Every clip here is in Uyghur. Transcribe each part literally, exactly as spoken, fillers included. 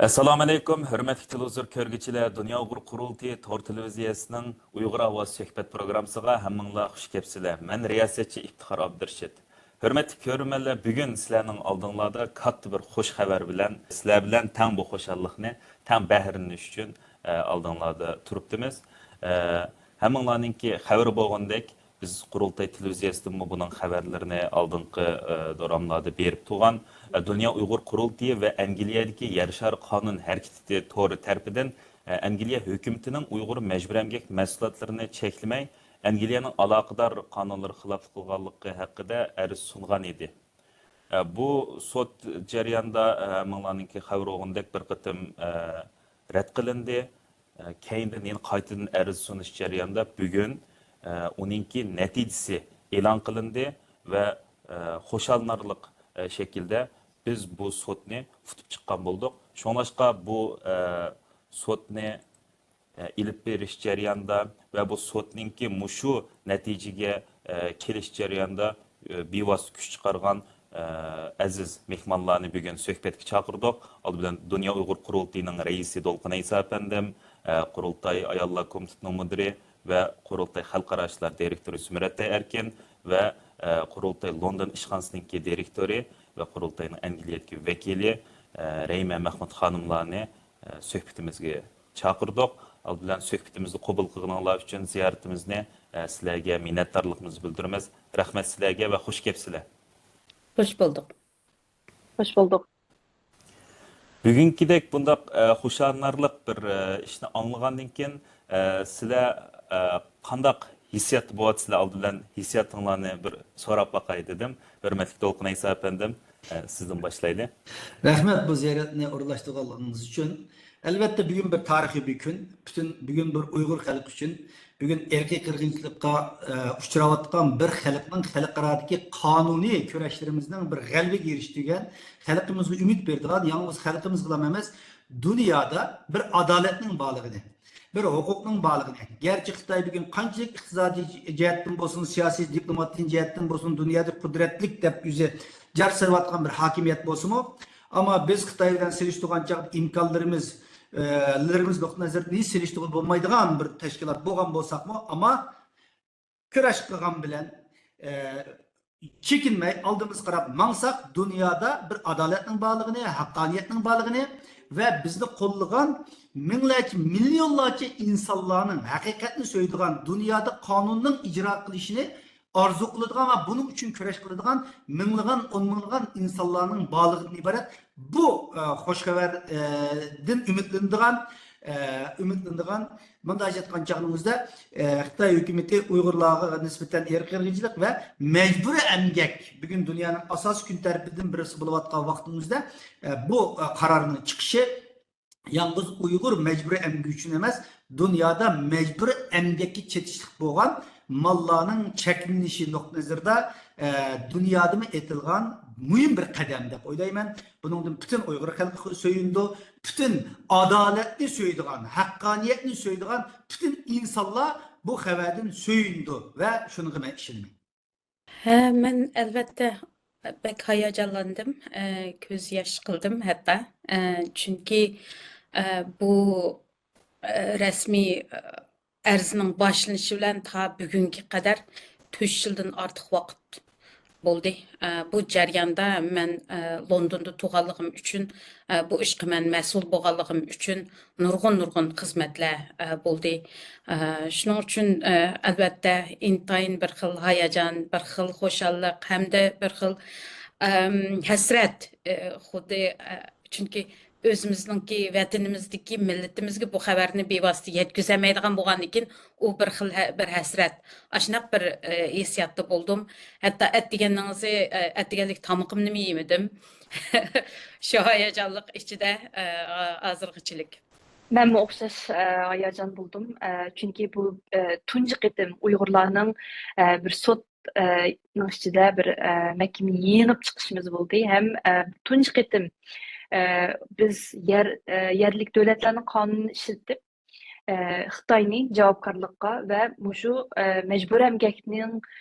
ئەسسالامۇئەلەيكۇم، ھۆرمەتلىك تېلېۋىزور كۆرگۈچىلەر! دۇنيا ئۇيغۇر قۇرۇلتىيى تور تېلېۋىزىيەسىنىڭ ئۇيغۇر ئاۋازى سۆھبەت پروگراممىسىغا ھەممىڭلار خۇش كەپسىلەر. مەن رىياسەتچى ئىپتىخار ئابدۇرېشىت. ھۆرمەتلىك كۆرۈرمەنلەر، بۈگۈن سىلەرنىڭ ئالدىڭلاردا كاتتا بىر خۇش خەۋەر بىلەن، سىلەر بىلەن تەڭ بۇ خۇشاللىقنى، تەڭ بەھرىلىنىش ئۈچۈن، ئە، ئالدىڭلاردا تۇرۇپتىمىز. ئە، ھەممىڭلارنىڭكى خەۋىرى بولغاندەك، بىز قۇرۇلتاي تېلېۋىزىيەسىدىنمۇ بۇنىڭ خەۋەرلىرىنى ئالدىنقى، ئە، دوراملاردا بېرىپ تۇرغان. ئە، دۇنيا ئۇيغۇر قۇرۇلتىيى ۋە ئەنگلىيەدىكى يەر شارى قانۇن ھەرىكىتى تورى تەرىپىدىن، ئە، ئەنگلىيە ھۆكۈمىتىنىڭ ئۇيغۇر مەجبۇرىي ئەمگەك مەھسۇلاتلىرىنى چەكلىمەي، ئەنگلىيەنىڭ ئالاقىدار قانۇنلىرىغا خىلاپلىق قىلغانلىقى ھەققىدە ئەرز سۇنغان ئىدى. ئە، بۇ سوت جەريانىدا، ئە، ھەممىڭلارنىڭكى خەۋىرى بولغاندەك بىر قېتىم، ئە، رەت قىلىندى. ئە، كەينىدىن يەنە قايتىدىن ئەرز سۇنۇش جەريانىدا بۈگۈن، ئە، ئۇنىڭكى نەتىجىسى ئېلان قىلىندى ۋە، ئە، خۇشاللىنارلىق، ئە، شەكىلدە بىز بۇ سوتنى ئۇتۇپ چىققان بولدۇق. شۇڭلاشقا بۇ، ئە، سوتنى ئە، ئېلىپ بېرىش جەريانىدا ۋە بۇ سوتنىڭكى مۇشۇ نەتىجىگە، ئە، كېلىش جەريانىدا، ئە، بىۋاسىتە كۈچ چىقارغان، ئە، ئەزىز مېھمانلارنى بۈگۈن سۆھبەتكە چاقىردۇق. ئالدى بىلەن دۇنيا ئۇيغۇر قۇرۇلتىيىنىڭ رەئىسى دولقۇن ئەيسا ئەپەندىم، ئە، قۇرۇلتاي ئاياللار كومىتېتىنىڭ مۇدىرى ۋە قۇرۇلتاي خەلقئارا ئىشلار دىرېكتورى سۈمرەتئاي ئەركىن ۋە، ئە، قۇرۇلتاي لوندون ئىشخانىسىنىڭكى دىرېكتورى ۋە قۇرۇلتاينىڭ ئەنگلىيەدىكى ۋەكىلى، ئە، رەيمە مەخمۇت خانىملارنى، ئە، سۆھبىتىمىزگە چاقىردۇق. ئالدى بىلەن سۆھبىتىمىزنى قوبۇل قىلغىنىڭلار ئۈچۈن، زىيارىتىمىزنى، ئە، سىلەرگە مىننەتدارلىقىمىزنى بىلدۈرىمىز. رەھمەت سىلەرگە ۋە خۇش كەپسىلەر. خۇش بولدۇق. خۇش بولدۇق. بۈگۈنكىدەك بۇنداق، ئە، خۇشاللىنارلىق بىر، ئە، ئىشنى ئاڭلىغاندىن كېيىن، ئە، سىلەر، ئە، قانداق ھېسسىياتتا بولۇۋاتىسىلەر؟ ئالدى بىلەن ھېسسىياتىڭلارنى بىر سوراپ باقاي دېدىم. ھۆرمەتلىك دولقۇن ئەيسا ئەپەندىم، ئە، سىزدىن باشلايلى. رەھمەت بۇ زىيارەتنى ئورۇنلاشتۇرغانلىقىڭىز ئۈچۈن. ئەلۋەتتە، بۈگۈن بىر تارىخىي بىر كۈن. پۈتۈن بۈگۈن بىر ئۇيغۇر خەلقى ئۈچۈن، بۈگۈن ئىرقىي قىرغىنچىلىققا، ئە، ئۇچراۋاتقان بىر خەلقنىڭ خەلقئارادىكى قانۇنىي كۈرەشلىرىمىزنىڭ بىر غەلىبىگە ئېرىشىدىگەن، خەلقىمىزگە ئۈمىد بېرىدىغان، يالغۇز خەلقىمىزغىلا ئەمەس، دۇنيادا بىر ئادالەتنىڭ بارلىقىنى، بىر ھوقۇقنىڭ بارلىقىنى، گەرچە خىتاي بۈگۈن قانچىلىك ئىقتىسادىي جەھەتتىن بولسۇن، سىياسىي، دىپلوماتىك جەھەتتىن بولسۇن، دۇنيادا قۇدرەتلىك دەپ ئۆزى جار سېلىۋاتقان بىر ھاكىمىيەت بولسىمۇ، ئەمما بىز خىتاي بىلەن سېلىشتۇرغان چاغدا ئىمكانلىرىمىز، ئە، لىرىمىز نۇقتىئى نەزىرىدىن ھېچ سېلىشتۇرغىلى بولمايدىغان بىر تەشكىلات بولغان بولساقمۇ، ئەمما كۈرەش قىلغان بىلەن، ئە، چېكىنمەي ئالدىمىزغا قاراپ ماڭساق، دۇنيادا بىر ئادالەتنىڭ بارلىقىنى، ھەققانىيەتنىڭ بارلىقىنى ۋە بىزنى قوللىغان مىڭلارچە، مىليونلارچە ئىنسانلارنىڭ ھەقىقەتنى سۆيىدىغان، دۇنيادا قانۇننىڭ ئىجرا قىلىشىنى ئارزۇ قىلىدىغان ۋە بۇنىڭ ئۈچۈن كۈرەش قىلىدىغان مىڭلىغان، ئون مىڭلىغان ئىنسانلارنىڭ بارلىقىدىن ئىبارەت بۇ، ئە، خۇش خەۋەر، ئە، دىن ئۈمىدلىنىدىغان، ئە، ئۈمىدلىنىدىغان، مۇنداق ئېيتقان چاغنىڭىزدا، ئە، خىتاي ھۆكۈمىتى ئۇيغۇرلارغا نىسبەتەن ئىرقىي قىرغىنچىلىق ۋە مەجبۇرىي ئەمگەك بۈگۈن دۇنيانىڭ ئاساسىي كۈن تەرتىپىدىن بىرسى بولۇۋاتقان ۋاقتىمىزدا، ئە، بۇ، ئە، قارارنىڭ چىقىشى يالغۇز ئۇيغۇر مەجبۇرىي ئەمگىكى ئۈچۈن ئەمەس، دۇنيادا مەجبۇرىي ئەمگەككە چېتىشلىق بولغان ماللارنىڭ چەكلىنىشى نۇقتىئى نەزىرىدە، ئە، دۇنيادىمۇ ئېتىلغان مۇھىم بىر قەدەم دەپ ئويلايمەن. بۇنىڭدىن پۈتۈن ئۇيغۇر خەلقى سۆيۈنىدۇ، پۈتۈن ئادالەتنى سۆيىدىغان، ھەققانىيەتنى سۆيىدىغان پۈتۈن ئىنسانلار بۇ خەۋەردىن سۆيۈنىدۇ ۋە شۇنىڭغا مەن ئىشىنىمەن. ھە، مەن ئەلۋەتتە بەك ھاياجانلاندىم، ئە، كۆز ياش قىلدىم ھەتتا. ئە، چۈنكى، ئە، بۇ، ئە، رەسمىي، ئە، ئەرزنىڭ باشلىنىشى بىلەن تا بۈگۈنگە قەدەر تۆت يىلدىن ئارتۇق ۋاقىت بولدى. ئە، بۇ جەرياندا مەن، ئە، لوندوندا تۇغانلىقىم ئۈچۈن، ئە، بۇ ئىشقا مەن مەسئۇل بولغانلىقىم ئۈچۈن نۇرغۇن، نۇرغۇن خىزمەتلەر، ئە، بولدى. ئە، شۇنىڭ ئۈچۈن، ئە، ئەلۋەتتە، ئىنتايىن بىر خىل ھاياجان، بىر خىل خۇشاللىق ھەمدە بىر خىل، ئەم، ھەسرەت، ئە، خۇددى، ئە، چۈنكى ئۆزىمىزنىڭكى ۋەتىنىمىزدىكى مىللىتىمىزگە بۇ خەۋەرنى بىۋاسىتە يەتكۈزەلمەيدىغان بولغاندىن كېيىن، ئۇ بىر خىل ھە-، بىر ھەسرەت. ئاشۇنداق بىر، ئە، ھېسسىياتتا بولدۇم. ھەتتا ئەتىگەننىڭىزى، ئە، ئەتىگەنلىك تامىقىمنىمۇ يېمىدىم. شۇ ھاياجانلىق ئىچىدە، ئە، ھازىرغىچىلىك. مەنمۇ ئوخشاش، ئە، ھاياجان بولدۇم. ئە، چۈنكى بۇ، ئە، تۇنجى قېتىم ئۇيغۇرلارنىڭ، ئە، بىر سوت ئە، نىڭ ئىچىدە بىر، ئە، مەھكىمىنى يېڭىپ چىقىشىمىز بولدى. ھەم، ئە، تۇنجى قېتىم، ئە، بىز يەر، ئە، يەرلىك دۆلەتلەرنىڭ قانۇنىنى ئىشلىتىپ، ئە، خىتاينى جاۋابكارلىققا ۋە مۇشۇ، ئە، مەجبۇرىي ئەمگەكنىڭ،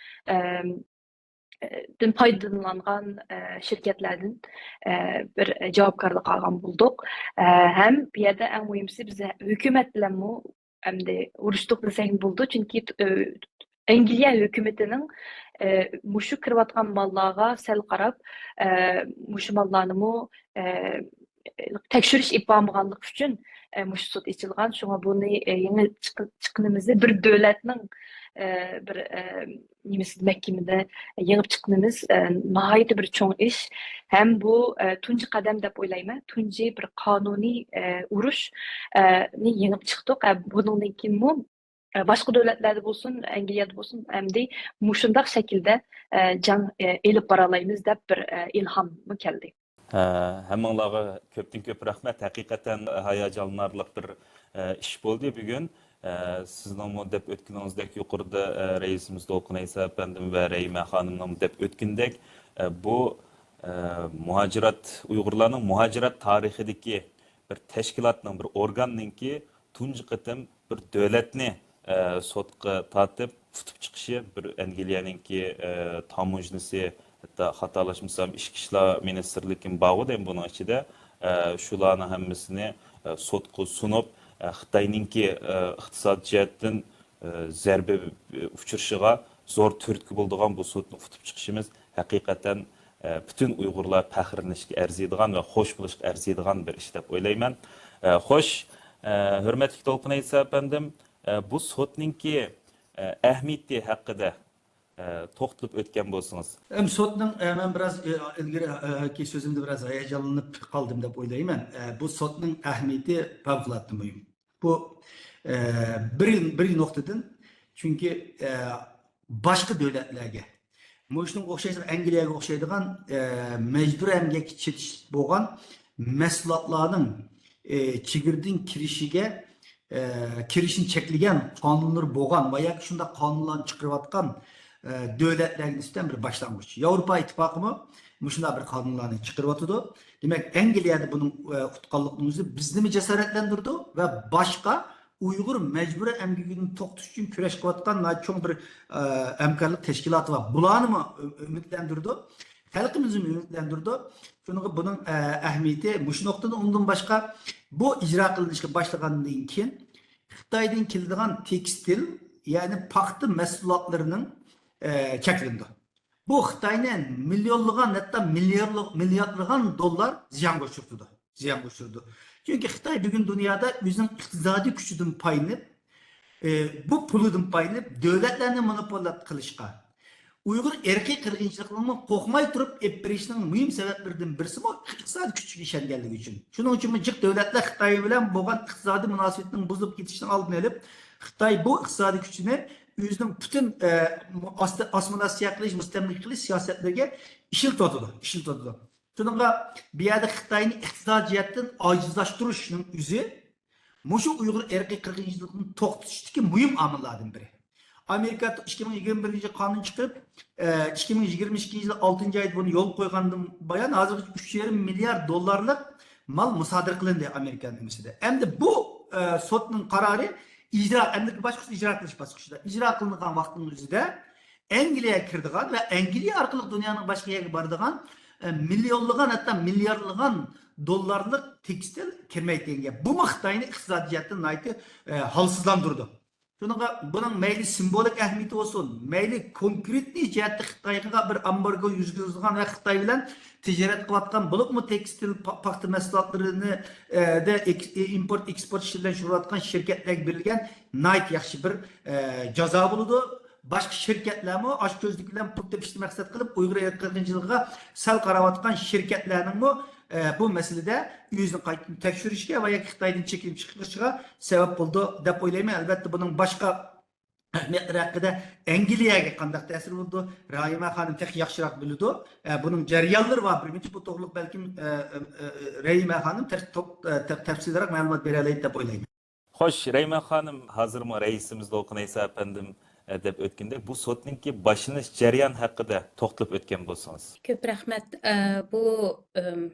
ئە، دىن پايدىلانغان، ئە، شىركەتلەردىن، ئە، بىر جاۋابكارلىق ئالغان بولدۇق. ئە، ھەم بۇ يەردە ئەڭ مۇھىمسى بىز ھۆكۈمەت بىلەنمۇ ئەمدى ئۇرۇشتۇق دېسەك بولىدۇ، چۈنكى، ئە، ئەنگلىيە ھۆكۈمىتىنىڭ، ئە، مۇشۇ كىرىۋاتقان ماللارغا سەل قاراپ، ئە، مۇشۇ ماللارنىمۇ، ئە، تەكشۈرۈش ئېلىپ بارمىغانلىقى ئۈچۈن، ئە، مۇشۇ سوت ئېچىلغان. شۇڭا بۇنى، ئە، يېڭى چىق-، چىققىنىمىزنى بىر دۆلەتنىڭ، ئە، بىر، ئە، نېمىسى، مەھكىمىدە يېڭىپ چىققىنىمىز، ئە، ناھايىتى بىر چوڭ ئىش. ھەم بۇ، ئە، تۇنجى قەدەم دەپ ئويلايمەن. تۇنجى بىر قانۇنىي، ئە، ئۇرۇش، ئە، نى يېڭىپ چىقتۇق. ئە، بۇنىڭدىن كېيىنمۇ، ئە، باشقا دۆلەتلەردە بولسۇن، ئەنگلىيەدە بولسۇن، ئەمدى مۇشۇنداق شەكىلدە، ئە، جەڭ، ئە، ئېلىپ بارالايمىز دەپ بىر، ئە، ئىلھاممۇ كەلدى. ھە، ھەممىڭلارغا كۆپتىن كۆپ رەھمەت. ھەقىقەتەن ھاياجانلىنارلىق بىر، ئە، ئىش بولدى بۈگۈن. ئە، سىزنىڭمۇ دەپ ئۆتكىنىڭىزدەك يۇقىرىدا، ئە، رەئىسىمىز دولقۇن ئەيسا ئەپەندىم ۋە رەھىمە خانىمنىڭ دەپ ئۆتكىنىدەك، ئە، بۇ، ئە، مۇھاجىرات، ئۇيغۇرلارنىڭ مۇھاجىرات تارىخىدىكى بىر تەشكىلاتنىڭ، بىر ئورگاننىڭكى تۇنجى قېتىم بىر دۆلەتنى، ئە، سوتقا تارتىپ ئۇتۇپ چىقىشى، بىر ئەنگلىيەنىڭكى، ئە، تاموژنىسى، ھەتتا خاتالاشمىسام ئىچكى ئىشلار مىنىستىرلىكىمۇ بارغۇ دەيمەن بۇنىڭ ئىچىدە. ئە، شۇلارنىڭ ھەممىسىنى، ئە، سوتقا سۇنۇپ، ئە، خىتاينىڭكى، ئە، ئىقتىساد جەھەتتىن، ئە، زەربە، ئە، ئۇچرىشىغا زور تۈرتكە بولىدىغان بۇ سوتنى ئۇتۇپ چىقىشىمىز ھەقىقەتەن، ئە، پۈتۈن ئۇيغۇرلار پەخىرلىنىشكە ئەرزىيدىغان ۋە خوش بولۇشقا ئەرزىيدىغان بىر ئىش دەپ ئويلايمەن. ئە، خوش، ئە، ھۆرمەتلىك دولقۇن ئەيسا ئەپەندىم، ئە، بۇ سوتنىڭكى، ئە، ئەھمىيىتى ھەققىدە، ئە، توختىلىپ ئۆتكەن بولسىڭىز. ئەم، سوتنىڭ، ئە، مەن بىراز، ئە، ئىلگىرى، ئە، كى سۆزۈمدە بىراز ھاياجانلىنىپ قالدىم دەپ ئويلايمەن. ئە، بۇ سوتنىڭ ئەھمىيىتى پەۋقۇلئاددە مۇھىم. بۇ، ئە، بىر، بىر نۇقتىدىن، چۈنكى، ئە، باشقا دۆلەتلەرگە، مۇشۇنىڭغا ئوخشاش، ئەنگلىيەگە ئوخشايدىغان، ئە، مەجبۇرىي ئەمگەككە چېتىش بولغان مەھسۇلاتلارنىڭ، ئە، چېگرىدىن كىرىشىگە، ئە، كىرىشىنى چەكلىگەن قانۇنلىرى بولغان ۋە ياكى شۇنداق قانۇنلارنى چىقىرىۋاتقان، ئە، دۆلەتلەرگە نىسبەتەن بىر باشلانغۇچ. ياۋروپا ئىتتىپاقىمۇ مۇشۇنداق بىر قانۇنلارنى چىقىرىۋاتىدۇ. دېمەك، ئەنگلىيەدە بۇنىڭ، ئە، ئۇتقانلىقىنىڭ ئۆزى بىزنىمۇ جاسارەتلەندۈرىدۇ ۋە باشقا ئۇيغۇر مەجبۇرىي ئەمگىكىنى توختىتىش ئۈچۈن كۈرەش قىلىۋاتقان ناھايىتى چوڭ بىر، ئە، ھەمكارلىق تەشكىلاتى بار. بۇلارنىمۇ ئۈ-، ئۈمىدلەندۈرىدۇ. خەلقىمىزنى ئۈمىدلەندۈرىدۇ. شۇنىڭغا بۇنىڭ، ئە، ئەھمىيىتى مۇشۇ نۇقتىدا. ئۇندىن باشقا، بۇ ئىجرا قىلىنىشقا باشلىغاندىن كېيىن خىتايدىن كېلىدىغان تېكستىل، يەنى پاختا مەھسۇلاتلىرىنىڭ، ئە، چەكلىنىدۇ. بۇ خىتاينى مىليونلىغان، ھەتتا مىليارلىق، مىلياردلىغان دوللار زىيانغا ئۇچرىتىدۇ. زىيانغا ئۇچرىدى. چۈنكى خىتاي بۈگۈن دۇنيادا ئۆزىنىڭ ئىقتىسادىي كۈچىدىن پايدىلىنىپ، ئى، بۇ پۇلىدىن پايدىلىنىپ، دۆلەتلەرنى مونوپولات قىلىشقا، ئۇيغۇر ئىرقىي قىرغىنچىلىقىنىمۇ قورقماي تۇرۇپ ئېلىپ بېرىشنىڭ مۇھىم سەۋەبلىرىدىن بىرسىمۇ ئىقتىسادىي كۈچىگە ئىشەنگەنلىكى ئۈچۈن. شۇنىڭ ئۈچۈنمۇ جىق دۆلەتلەر خىتاي بىلەن بولغان ئىقتىسادىي مۇناسىۋىتىنىڭ بۇزۇلۇپ كېتىشىنىڭ ئالدىنى ئېلىپ، خىتاي بۇ ئىقتىسادىي كۈچىنى ئۆزىنىڭ پۈتۈن، ئە، ئاس-، ئاسسىمىلياتسىيە قىلىش، مۇستەملىكە قىلىش سىياسەتلىرىگە ئىشلىتىۋاتىدۇ، ئىشلىتىۋاتىدۇ. شۇنىڭغا بۇ يەردە خىتاينى ئىقتىسادىي جەھەتتىن ئاجىزلاشتۇرۇشنىڭ ئۆزى مۇشۇ ئۇيغۇر ئىرقىي قىرغىنچىلىقىنى توختىتىشتىكى مۇھىم ئامىللاردىن بىرى. ئامېرىكا ئىككى مىڭ يىگىرمە بىرىنچى يىلى قانۇن چىقىرىپ، ئە، ئىككى مىڭ يىگىرمە ئىككىنچى يىلى ئالتىنچى ئايدا بۇنى يولغا قويغاندىن بۇيان، ھازىرغىچە ئۈچ يېرىم مىليارد دوللارلىق مال مۇسادىرە قىلىندى ئامېرىكا نېمىسىدە. ئەمدى بۇ، ئە، سوتنىڭ قارارى ئىجرا، ئەمدى باشقۇرۇش ئىجرا قىلىش باسقۇچىدا، ئىجرا قىلىنغان ۋاقىتنىڭ ئۆزىدە ئەنگلىيەگە كىرىدىغان ۋە ئەنگلىيە ئارقىلىق دۇنيانىڭ باشقا يەرگە بارىدىغان، ئە، مىليونلىغان، ھەتتا مىلياردلىغان دوللارلىق تېكستىل كىرمەيدىكەن گەپ. بۇمۇ خىتاينى ئىقتىسادىي جەھەتتىن ناھايىتى، ئە، ھالسىزلاندۇرىدۇ. شۇنىڭغا بۇنىڭ مەيلى سىمۋولىك ئەھمىيىتى بولسۇن، مەيلى كونكرېتنىي جەھەتتە خىتايغا بىر ئامبارگو يۈرگۈزىدىغان ۋە خىتاي بىلەن تىجارەت قىلىۋاتقان، بولۇپمۇ تېكستىل، پا-، پاختا مەھسۇلاتلىرىنى، ئە، دە ئېك-، ئىمپورت ئېكسپورت ئىشى بىلەن شۇغۇللىنىۋاتقان شىركەتلەرگە بېرىلگەن ناھايىتى ياخشى بىر، ئە، جازا بولىدۇ. باشقا شىركەتلەرمۇ ئاشۇ كۆزنىكى بىلەن پۇل تېپىشنى مەقسەت قىلىپ، ئۇيغۇر ئىرقىي قىرغىنچىلىقىغا سەل قاراۋاتقان شىركەتلەرنىڭمۇ، ئە، بۇ مەسىلىدە ئۆزىنى قايتىدىن تەكشۈرۈشىگە ۋە ياكى خىتايدىن چېكىنىپ چىقىشىغا سەۋەب بولىدۇ دەپ ئويلايمەن. ئەلۋەتتە، بۇنىڭ باشقا ئەھمىيەتلىرى ھەققىدە ئەنگلىيەگە قانداق تەسىرى بولىدۇ، رەھىمە خانىم تېخى ياخشىراق بىلىدۇ. ئە، بۇنىڭ جەريانلىرى بار. بىرمۇنچە بۇ توغرىلىق بەلكىم، ئە، ئە، ئە، رەھىمە خانىم تېخى توپ-، ئە، تەپ-، تەپسىلىيرەك مەلۇمات بېرەلەيدۇ دەپ ئويلايمەن. خوش، رەھىمە خانىم، ھازىرمۇ رەئىسىمىز دولقۇن ئەيسا ئەپەندىم، ئە، دەپ ئۆتكەندەك، بۇ سوتنىڭكى باشلىنىش جەريانى ھەققىدە توختىلىپ ئۆتكەن بولسىڭىز. كۆپ رەھمەت. ئە، بۇ، ئىم،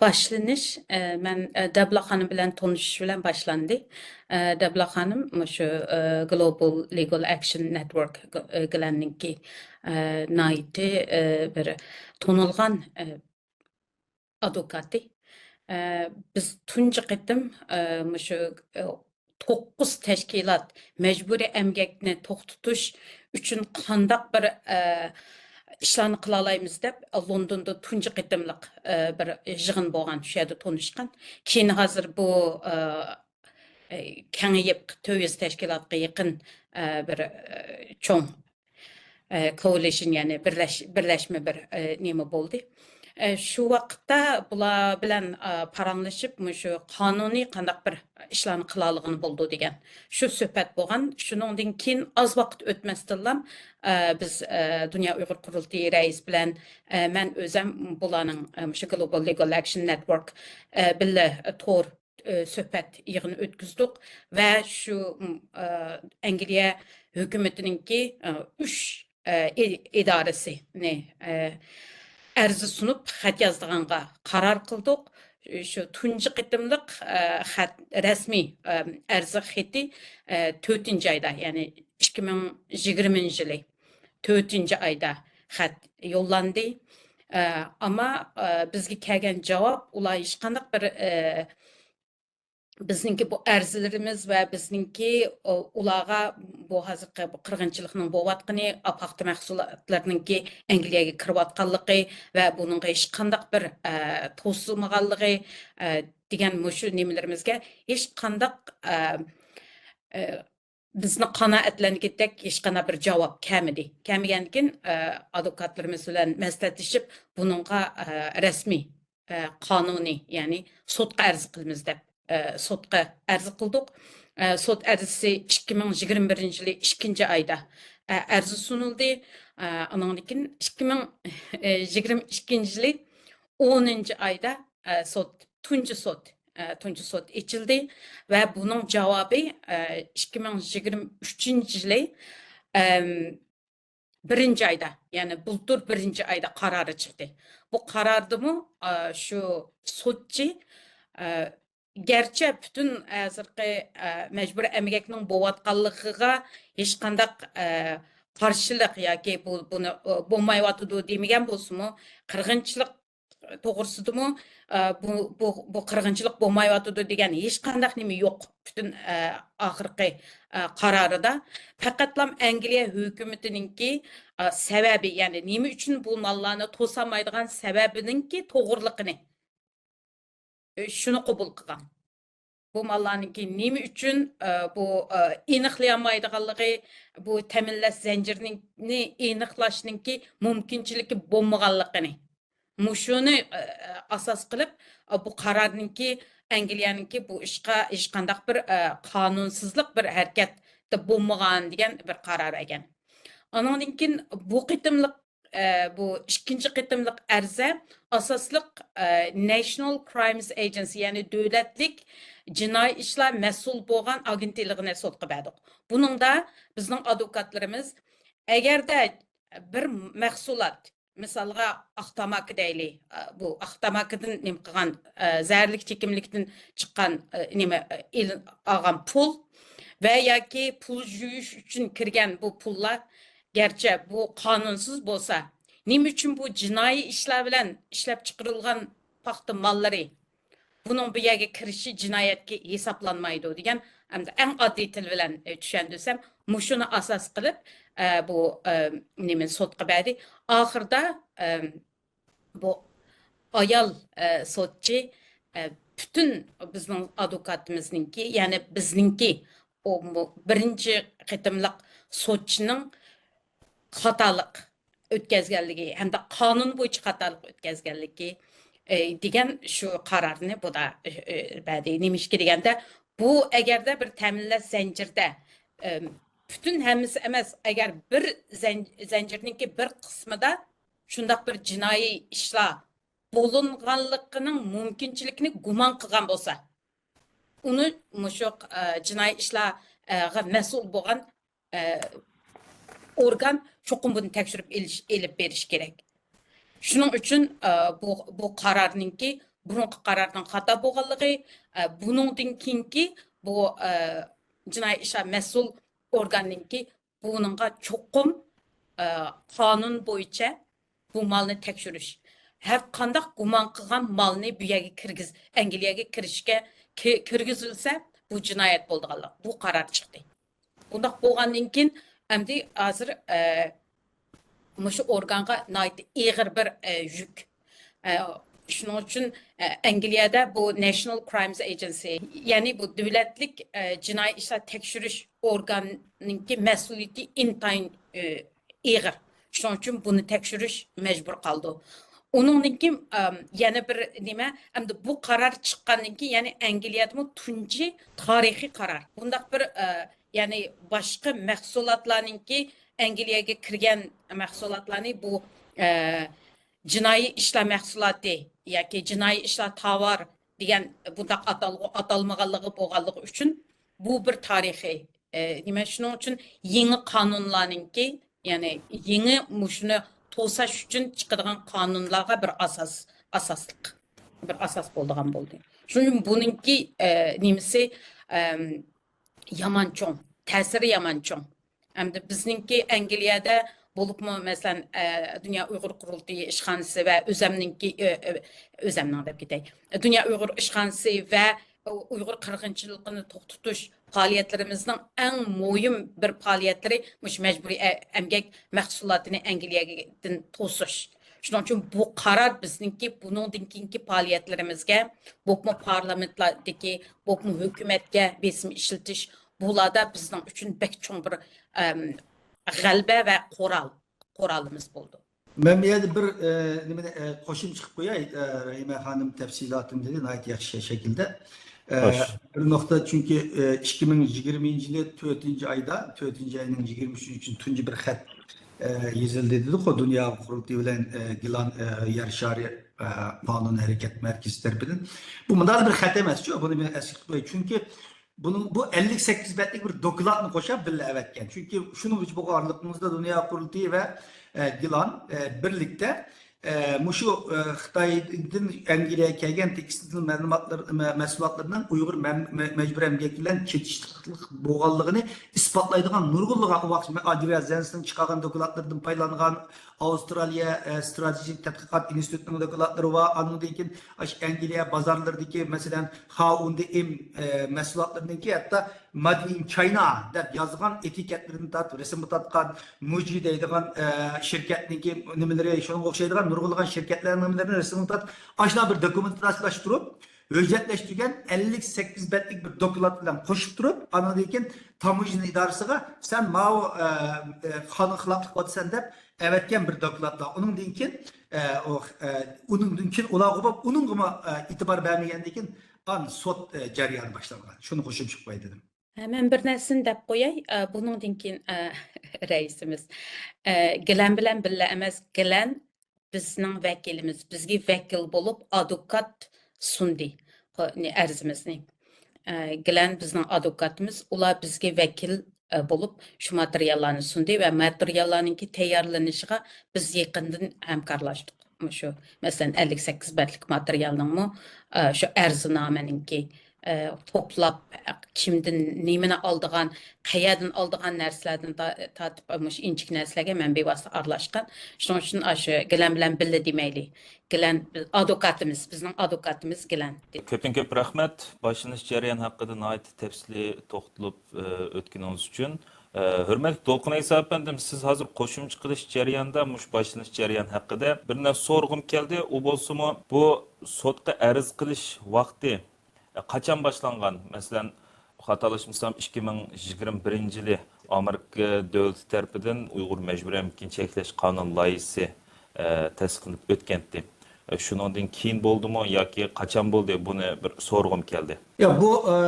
باشلىنىش، ئە، مەن، ئە، دەبلا خانىم بىلەن تونۇشۇش بىلەن باشلاندى. ئە، دەبلا خانىم مۇشۇ، ئە، Global Legal Action Network، ئە، گىلەننىڭكى، ئە، ناھايىتى، ئە، بىر تونۇلغان، ئە، ئادۋوكاتى. ئە، بىز تۇنجى قېتىم، ئە، مۇشۇ، ئە، توققۇز تەشكىلات مەجبۇرىي ئەمگەكنى توختىتىش ئۈچۈن قانداق بىر، ئە، ئىشلارنى قىلالايمىز دەپ، لوندوندا تۇنجى قېتىملىق، ئە، بىر يىغىن بولغان، شۇ يەردە تونۇشقان. كېيىن ھازىر بۇ، ئە، ئە، كېڭىيىپ، تۆت يۈز تەشكىلاتقا يېقىن، ئە، بىر، ئە، چوڭ، ئە، كوئالىشن، يەنى بىرلەش-، بىرلەشمە بىر، ئە، نېمە بولدى. ئە، شۇ ۋاقىتتا بۇلار بىلەن، ئە، پاراڭلىشىپ، مۇشۇ قانۇنىي قانداق بىر ئىشلارنى قىلالىغىلى بولىدۇ دېگەن شۇ سۆھبەت بولغان. شۇنىڭدىن كېيىن ئاز ۋاقىت ئۆتمەستىنلا، ئە، بىز، ئە، دۇنيا ئۇيغۇر قۇرۇلتىيى رەئىسى بىلەن، ئە، مەن ئۆزەم بۇلارنىڭ، ئە، مۇشۇ Global Legal Action Network، ئە، بىللە تور ئە، سۆھبەت يىغىنى ئۆتكۈزدۇق ۋە شۇ، ئە، ئەنگلىيە ھۆكۈمىتىنىڭكى، ئە، ئۈچ، ئە، ئى-، ئىدارىسىنى، ئە، ئەرزى سۇنۇپ خەت يازىدىغانغا قارار قىلدۇق. شۇ تۇنجى قېتىملىق، ئە، خەت، رەسمىي، ئە، ئەرز خېتى، ئە، تۆتىنچى ئايدا، يەنى ئىككى مىڭ يىگىرمىنچى يىلى تۆتىنچى ئايدا خەت يوللاندى. ئە، ئەمما، ئە، بىزگە كەلگەن جاۋاب، ئۇلار ھېچقانداق بىر، ئە، بىزنىڭكى بۇ ئەرزلىرىمىز ۋە بىزنىڭكى، ئۇ-، ئۇلارغا بۇ ھازىرقى بۇ قىرغىنچىلىقنىڭ بولۇۋاتقىنى، پاختا مەھسۇلاتلىرىنىڭكى ئەنگلىيەگە كىرىۋاتقانلىقى ۋە بۇنىڭغا ھېچقانداق بىر، ئە، توسۇلمىغانلىقى، ئە، دېگەن مۇشۇ نېمىلىرىمىزگە ھېچقانداق، ئە، ئە، بىزنى قانائەتلەندۈرگۈدەك ھېچقانداق بىر جاۋاب كەلمىدى. كەلمىگەندىكىن، ئە، ئادۋوكاتلىرىمىز بىلەن مەسلىھەتلىشىپ، بۇنىڭغا، ئە، رەسمىي، ئە، قانۇنىي، يەنى سوتقا ئەرز قىلىمىز دەپ، ئە، سوتقا ئەرز قىلدۇق. ئە، سوت ئەرزىسى ئىككى مىڭ يىگىرمە بىرىنچى يىلى ئىككىنچى ئايدا، ئە، ئەرز سۇنۇلدى. ئە، ئانىڭدىن كېيىن ئىككى مىڭ يىگىرمە ئىككىنچى يىلى ئونىنچى ئايدا، ئە، سوت، تۇنجى سوت، ئە، تۇنجى سوت ئېچىلدى ۋە بۇنىڭ جاۋابى، ئە، ئىككى مىڭ يىگىرمە ئۈچىنچى يىلى، ئەم، بىرىنچى ئايدا، يەنى بۇلتۇر بىرىنچى ئايدا قارارى چىقتى. بۇ قاراردىمۇ، ئە، شۇ سوتچى، ئە، گەرچە پۈتۈن ھازىرقى، ئە، مەجبۇرىي ئەمگەكنىڭ بولۇۋاتقانلىقىغا ھېچقانداق، ئە، قارشىلىق ياكى بۇ، بۇنى، ئۇ، بولمايۋاتىدۇ دېمىگەن بولسىمۇ، قىرغىنچىلىق توغرىسىدىمۇ، ئە، بۇ، بۇ، بۇ قىرغىنچىلىق بولمايۋاتىدۇ دېگەن ھېچقانداق نېمە يوق پۈتۈن، ئە، ئاخىرقى، ئە، قارارىدا. پەقەتلام ئەنگلىيە ھۆكۈمىتىنىڭكى، ئە، سەۋەبى، يەنى نېمە ئۈچۈن بۇ ماللارنى توسالمايدىغان سەۋەبىنىڭكى توغرىلىقىنى، ئە، شۇنى قوبۇل قىلغان. بۇ ماللارنىڭكى نېمە ئۈچۈن، ئە، بۇ، ئە، ئېنىقلىيالمايدىغانلىقى، بۇ تەمىنلەش زەنجىرىنى ئېنىقلاشنىڭكى مۇمكىنچىلىكى بولمىغانلىقىنى، مۇشۇنى، ئە، ئاساس قىلىپ، ئە، بۇ قارارنىڭكى، ئەنگلىيەنىڭكى بۇ ئىشقا ھېچقانداق بىر، ئە، قانۇنسىزلىق بىر ھەرىكەتتە بولمىغان دېگەن بىر قارار ئەكەن. ئانىڭدىن كېيىن بۇ قېتىملىق ئە، بۇ ئىككىنچى قېتىملىق ئەرزە ئاساسلىق، ئە، National Crimes Agency، يەنى دۆلەتلىك جىنايى ئىشلار مەسئۇل بولغان ئاگېنتلىقىنى سوتقا بەردۇق. بۇنىڭدا بىزنىڭ ئادۋوكاتلىرىمىز، ئەگەردە بىر مەھسۇلات، مىسالغا، ئاق تاماكا دەيلى، ئە، بۇ ئاق تاماكىدىن نېمە قىلغان، ئە، زەھەرلىك چېكىملىكتىن چىققان، ئە، نېمە، ئە، ئېلىن-، ئالغان پۇل ۋە ياكى پۇل يۇيۇش ئۈچۈن كىرگەن بۇ پۇللار، گەرچە بۇ قانۇنسىز بولسا، نېمە ئۈچۈن بۇ جىنايى ئىشلار بىلەن ئىشلەپچىقىرىلغان پاختا ماللىرى بۇنىڭ بۇ يەرگە كىرىشى جىنايەتكە ھېسابلانمايدۇ دېگەن، ئەمدى ئەڭ ئاددىي تىل بىلەن، ئە، چۈشەندۈرسەم، مۇشۇنى ئاساس قىلىپ، ئە، بۇ، ئە، نېمىنى سوتقا بەردى. ئاخىرىدا، ئە، بۇ ئايال، ئە، سوتچى، ئە، پۈتۈن بىزنىڭ ئادۋوكاتىمىزنىڭكى، يەنى بىزنىڭكى، ئۇ، بۇ بىرىنچى قېتىملىق سوتچىنىڭ خاتالىق ئۆتكەزگەنلىكى ھەمدە قانۇن بويىچە خاتالىق ئۆتكەزگەنلىكى، ئە، دېگەن شۇ قارارنى بۇدا، ئە، ئە، بەردى. نېمىشقا دېگەندە، بۇ ئەگەردە بىر تەمىنلەش زەنجىرىدە، ئە، پۈتۈن ھەممىسى ئەمەس، ئەگەر بىر زەن-، زەنجىرنىڭكى بىر قىسمىدا شۇنداق بىر جىنايى ئىشلار بولۇنغانلىقىنىڭ مۇمكىنچىلىكىنى گۇمان قىلغان بولسا، ئۇنى مۇشۇ، ئە، جىنايى ئىشلارغا مەسئۇل بولغان، ئە، ئورگان چوقۇم بۇنى تەكشۈرۈپ ئېلىش، ئېلىپ بېرىشى كېرەك. شۇنىڭ ئۈچۈن، ئە، بۇ، بۇ قارارنىڭكى بۇرۇنقى قارارنىڭ خاتا بولغانلىقى، ئە، بۇنىڭدىن كېيىنكى بۇ، ئە، جىنايى ئىشلار مەسئۇل ئورگاننىڭكى بۇنىڭغا چوقۇم، ئە، قانۇن بويىچە بۇ مالنى تەكشۈرۈش. ھەر قانداق گۇمان قىلغان مالنى بۇ يەرگە كىرگۈز-، ئەنگلىيەگە كىرىشكە، كى-، كىرگۈزۈلسە، بۇ جىنايەت بولىدىغانلىق، بۇ قارار چىقتى. بۇنداق بولغاندىن كېيىن، ئەمدى ھازىر، ئە، مۇشۇ ئورگانغا ناھايىتى ئېغىر بىر، ئە، يۈك. ئە، شۇنىڭ ئۈچۈن، ئە، ئەنگلىيەدە بۇ National Crimes Agency، يەنى بۇ دۆلەتلىك، ئە، جىنايى ئىشلار تەكشۈرۈش ئورگانىنىڭكى مەسئۇلىيىتى ئىنتايىن، ئە، ئېغىر. شۇنىڭ ئۈچۈن بۇنى تەكشۈرۈش مەجبۇر قالىدۇ. ئۇنىڭدىن كېيىن، ئەم، يەنە بىر نېمە، ئەمدى بۇ قارار چىققاندىن كېيىن، يەنى ئەنگلىيەدىمۇ تۇنجى تارىخىي قارار. بۇنداق بىر، ئە، يەنى باشقا مەھسۇلاتلارنىڭكى ئەنگلىيەگە كىرگەن مەھسۇلاتلارنى بۇ، ئە، جىنايى ئىشلار مەھسۇلاتى ياكى جىنايى ئىشلار تاۋار دېگەن بۇنداق ئاتالغۇ ئاتالمىغانلىقى بولغانلىقى ئۈچۈن بۇ بىر تارىخىي، ئە، نېمە، شۇنىڭ ئۈچۈن يېڭى قانۇنلارنىڭكى، يەنى يېڭى مۇشۇنى توساش ئۈچۈن چىقىدىغان قانۇنلارغا بىر ئاساس، ئاساسلىق، بىر ئاساس بولىدىغان بولدى. شۇنىڭ ئۈچۈن بۇنىڭكى، ئە، نېمىسى، ئەم، يامان چوڭ، تەسىرى يامان چوڭ. ئەمدى بىزنىڭكى ئەنگلىيەدە بولۇپمۇ، مەسىلەن، ئە، دۇنيا ئۇيغۇر قۇرۇلتىيى ئىشخانىسى ۋە ئۆزەمنىڭكى، ئۆ-، ئۆ-، ئۆزەمنىڭ دەپ كېتەي، دۇنيا ئۇيغۇر ئىشخانىسى ۋە ئۇيغۇر قىرغىنچىلىقىنى توختىتىش پائالىيەتلىرىمىزنىڭ ئەڭ مۇھىم بىر پائالىيەتلىرى مۇشۇ مەجبۇرىي ئە-، ئەمگەك مەھسۇلاتىنى ئەنگلىيەدىن توسۇش. شۇنىڭ ئۈچۈن بۇ قارار بىزنىڭكى بۇنىڭدىن كېيىنكى پائالىيەتلىرىمىزگە، بولۇپمۇ پارلامېنتلاردىكى، بولۇپمۇ ھۆكۈمەتكە بېسىم ئىشلىتىش، بۇلاردا بىزنىڭ ئۈچۈن بەك چوڭ بىر، ئەم، غەلىبە ۋە قورال، قورالىمىز بولىدۇ. مەن بۇ يەردە بىر، ئە، نېمىنى، ئە، قوشۇمچە قىلىپ قوياي. ئە، رەھىمە خانىم تەپسىلاتىنى دېدى، ناھايىتى ياخشى شەكىلدە. ئە، خوش. بىر نۇقتا، چۈنكى، ئە، ئىككى مىڭ يىگىرمىنچى يىلى تۆتىنچى ئايدا، تۆتىنچى ئاينىڭ يىگىرمە ئۈچىنچى كۈنى تۇنجى بىر خەت، ئە، يېزىلدى دېدۇققۇ، دۇنيا قۇرۇلتىيى بىلەن، ئە، گىلان، ئە، يەر شارى، ئە، قانۇن ھەرىكەت مەركىزى تەرىپىدىن. بۇ مۇنداق بىر خەت ئەمەسچۇ، بۇنى مەن ئەسلىگە قوياي. چۈنكى بۇنىڭ، بۇ ئەللىك سەككىز بەتلىك بىر دوكلاتنى قوشاپ بىللە ئەۋەتكەن. چۈنكى شۇنىڭ بىلەن بۇ ئارىلىقىمىزدا دۇنيا قۇرۇلتىيى ۋە، ئە، گىلان، ئە، بىرلىكتە، ئە، مۇشۇ، ئە، خىتايدىن ئەنگلىيەگە كەلگەن تېكىستىل مەلۇماتلىرى، مە-، مەھسۇلاتلىرىنىڭ ئۇيغۇر مەم-، مە-، مەجبۇرىي ئەمگەك بىلەن چېتىشلىق بولغانلىقىنى ئىسپاتلايدىغان نۇرغۇنلىغان، ئۇ ۋاقىت ئادرىيا زېنسنىڭ چىقارغان دوكلاتلىرىدىن پايدىلانغان، ئاۋسترالىيە، ئە، ستراتېگىك تەتقىقات ئىنستىتۇتىنىڭ دوكلاتلىرى بار. ئاندىن كېيىن ئاشۇ ئەنگلىيە بازارلىرىدىكى، مەسىلەن، خا ئۇندى ئىم، ئە، مەھسۇلاتلىرىنىڭكى ھەتتا مادى چاينا دەپ يازغان ئېتىكەتلىرىنى تارتىپ، رەسىمگە تارتقان مۇجى دەيدىغان، ئە، شىركەتنىڭكى نېمىلىرى، شۇنىڭغا ئوخشايدىغان نۇرغۇنلىغان شىركەتلەرنىڭ نېمىلىرىنى رەسىمگە تارتىپ، ئاشۇنداق بىر دوكۇمېنتلاشتۇرۇپ، ھۆججەتلەشتۈرگەن ئەللىك سەككىز بەتلىك بىر دوكلات بىلەن قوشۇپ تۇرۇپ، ئاندىن كېيىن تاموژنا ئىدارىسىغا سەن ماۋۇ، ئە، ئە، قانۇنغا خىلاپلىق قىلىۋاتىسەن دەپ ئەۋەتكەن بىر دوكلاتلار. ئۇنىڭدىن كېيىن، ئە، ئۇ، ئە، ئۇنىڭدىن كېيىن ئۇلارغا بولۇپ، ئۇنىڭغىمۇ، ئە، ئېتىبار بەرمىگەندىن كېيىن ئان سوت، ئە، جەريانى باشلانغان. شۇنى قوشۇمچە قىلىپ قوياي دېدىم. ھە، مەن بىر نەرسىنى دەپ قوياي. ئە، بۇنىڭدىن كېيىن، ئە، رەئىسىمىز، ئە، گىلەن بىلەن بىللە ئەمەس، گىلەن بىزنىڭ ۋەكىلىمىز، بىزگە ۋەكىل بولۇپ ئادۋوكات سۇندى، خو-، نى-، ئەرزىمىزنى. ئە، گىلەن بىزنىڭ ئادۋوكاتىمىز، ئۇلار بىزگە ۋەكىل، ئە، بولۇپ شۇ ماتېرىياللارنى سۇندى ۋە ماتېرىياللارنىڭكى تەييارلىنىشىغا بىز يېقىندىن ھەمكارلاشتۇق. مۇشۇ، مەسىلەن، ئەللىك سەككىز بەتلىك ماتېرىيالنىڭمۇ، ئە، شۇ ئەرزنامىنىڭكى، ئە، توپلاپ، كىمدىن نېمىنى ئالىدىغان، قەيەردىن ئالىدىغان نەرسىلەردىن تا-، تارتىپ، مۇشۇ ئىنچىكە نەرسىلەرگە مەن بىۋاسىتە ئارىلاشقان. شۇنىڭ ئۈچۈن ئاشۇ گىلەن بىلەن بىللە دېمەيلى. گىلەن، ئادۋوكاتىمىز، بىزنىڭ ئادۋوكاتىمىز گىلەن. كۆپتىن كۆپ رەھمەت. باشلىنىش جەريان ھەققىدە ناھايىتى تەپسىلىي توختىلىپ، ئە، ئۆتكىنىڭىز ئۈچۈن. ئە، ھۆرمەتلىك دولقۇن ئەيسا ئەپەندىم، سىز ھازىر قوشۇمچە قىلىش جەريانىدا مۇشۇ باشلىنىش جەريان ھەققىدە بىر نەرسە سورىغۇم كەلدى. ئۇ بولسىمۇ، بۇ سوتقا ئەرز قىلىش ۋاقتى، ئە، قاچان باشلانغان؟ مەسىلەن، خاتالاشمىسام، ئىككى مىڭ يىگىرمە بىرىنچى يىلى ئامېرىكا دۆلىتى تەرىپىدىن ئۇيغۇر مەجبۇرىي ئەمگىكىنى چەكلەش قانۇن لايىھىسى، ئە، تەستىقلىنىپ ئۆتكەنتى. ئە، شۇنىڭدىن كېيىن بولدىمۇ ياكى قاچان بولدى؟ بۇنى بىر سورىغۇم كەلدى. يا، بۇ، ئە،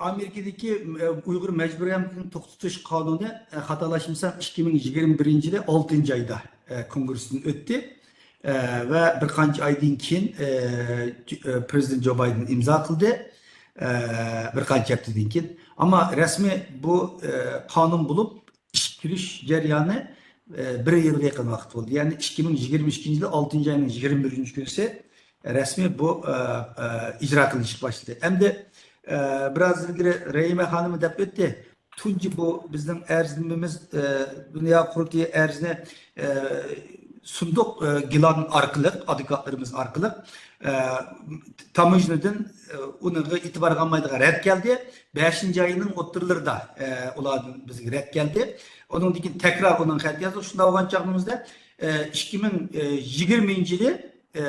ئامېرىكىدىكى، ئە، ئۇيغۇر مەجبۇرىي ئەمگىكىنى توختىتىش قانۇنى، ئە، خاتالاشمىسام، ئىككى مىڭ يىگىرمە بىرىنچى يىلى ئالتىنچى ئايدا، ئە، كونگرېستىن ئۆتتى. ئە، ۋە بىر قانچە ئايدىن كېيىن، ئە، ئە، پرېزىدېنت جو بايدېن ئىمزا قىلدى. ئە، بىر قانچە ھەپتىدىن كېيىن. ئەمما رەسمىي بۇ، ئە، قانۇن بولۇپ، ئىككى كېلىش جەريانى، ئە، بىر يىلغا يېقىن ۋاقىت بولدى. يەنى ئىككى مىڭ يىگىرمە ئىككىنچى يىلى ئالتىنچى ئاينىڭ يىگىرمە بىرىنچى كۈنى رەسمىي بۇ، ئە، ئە، ئىجرا قىلىنىشقا باشلىدى. ئەمدى، ئە، بىراز ئىلگىرى رەھىمە خانىمى دەپ ئۆتتى. تۇنجى بۇ بىزنىڭ ئەرزنامىمىز، ئە، دۇنيا قۇرۇلتىيى ئەرزىنى، ئە، سۇندۇق، ئە، گىلان ئارقىلىق، ئادۋوكاتلىرىمىز ئارقىلىق، ئە، تاموژنىدىن، ئە، ئۇنىڭغا ئېتىبار قىلمايدىغان رەت كەلدى. بەشىنچى ئاينىڭ ئوتتۇرىلىرىدا، ئە، ئۇلاردىن بىزگە رەت كەلدى. ئۇنىڭدىن كېيىن تەكرار ئۇنىڭ خەت يازدى. شۇنداق بولغان چاغىمىزدا، ئە، ئىككى مىڭ يىگىرمىنچى يىلى، ئە،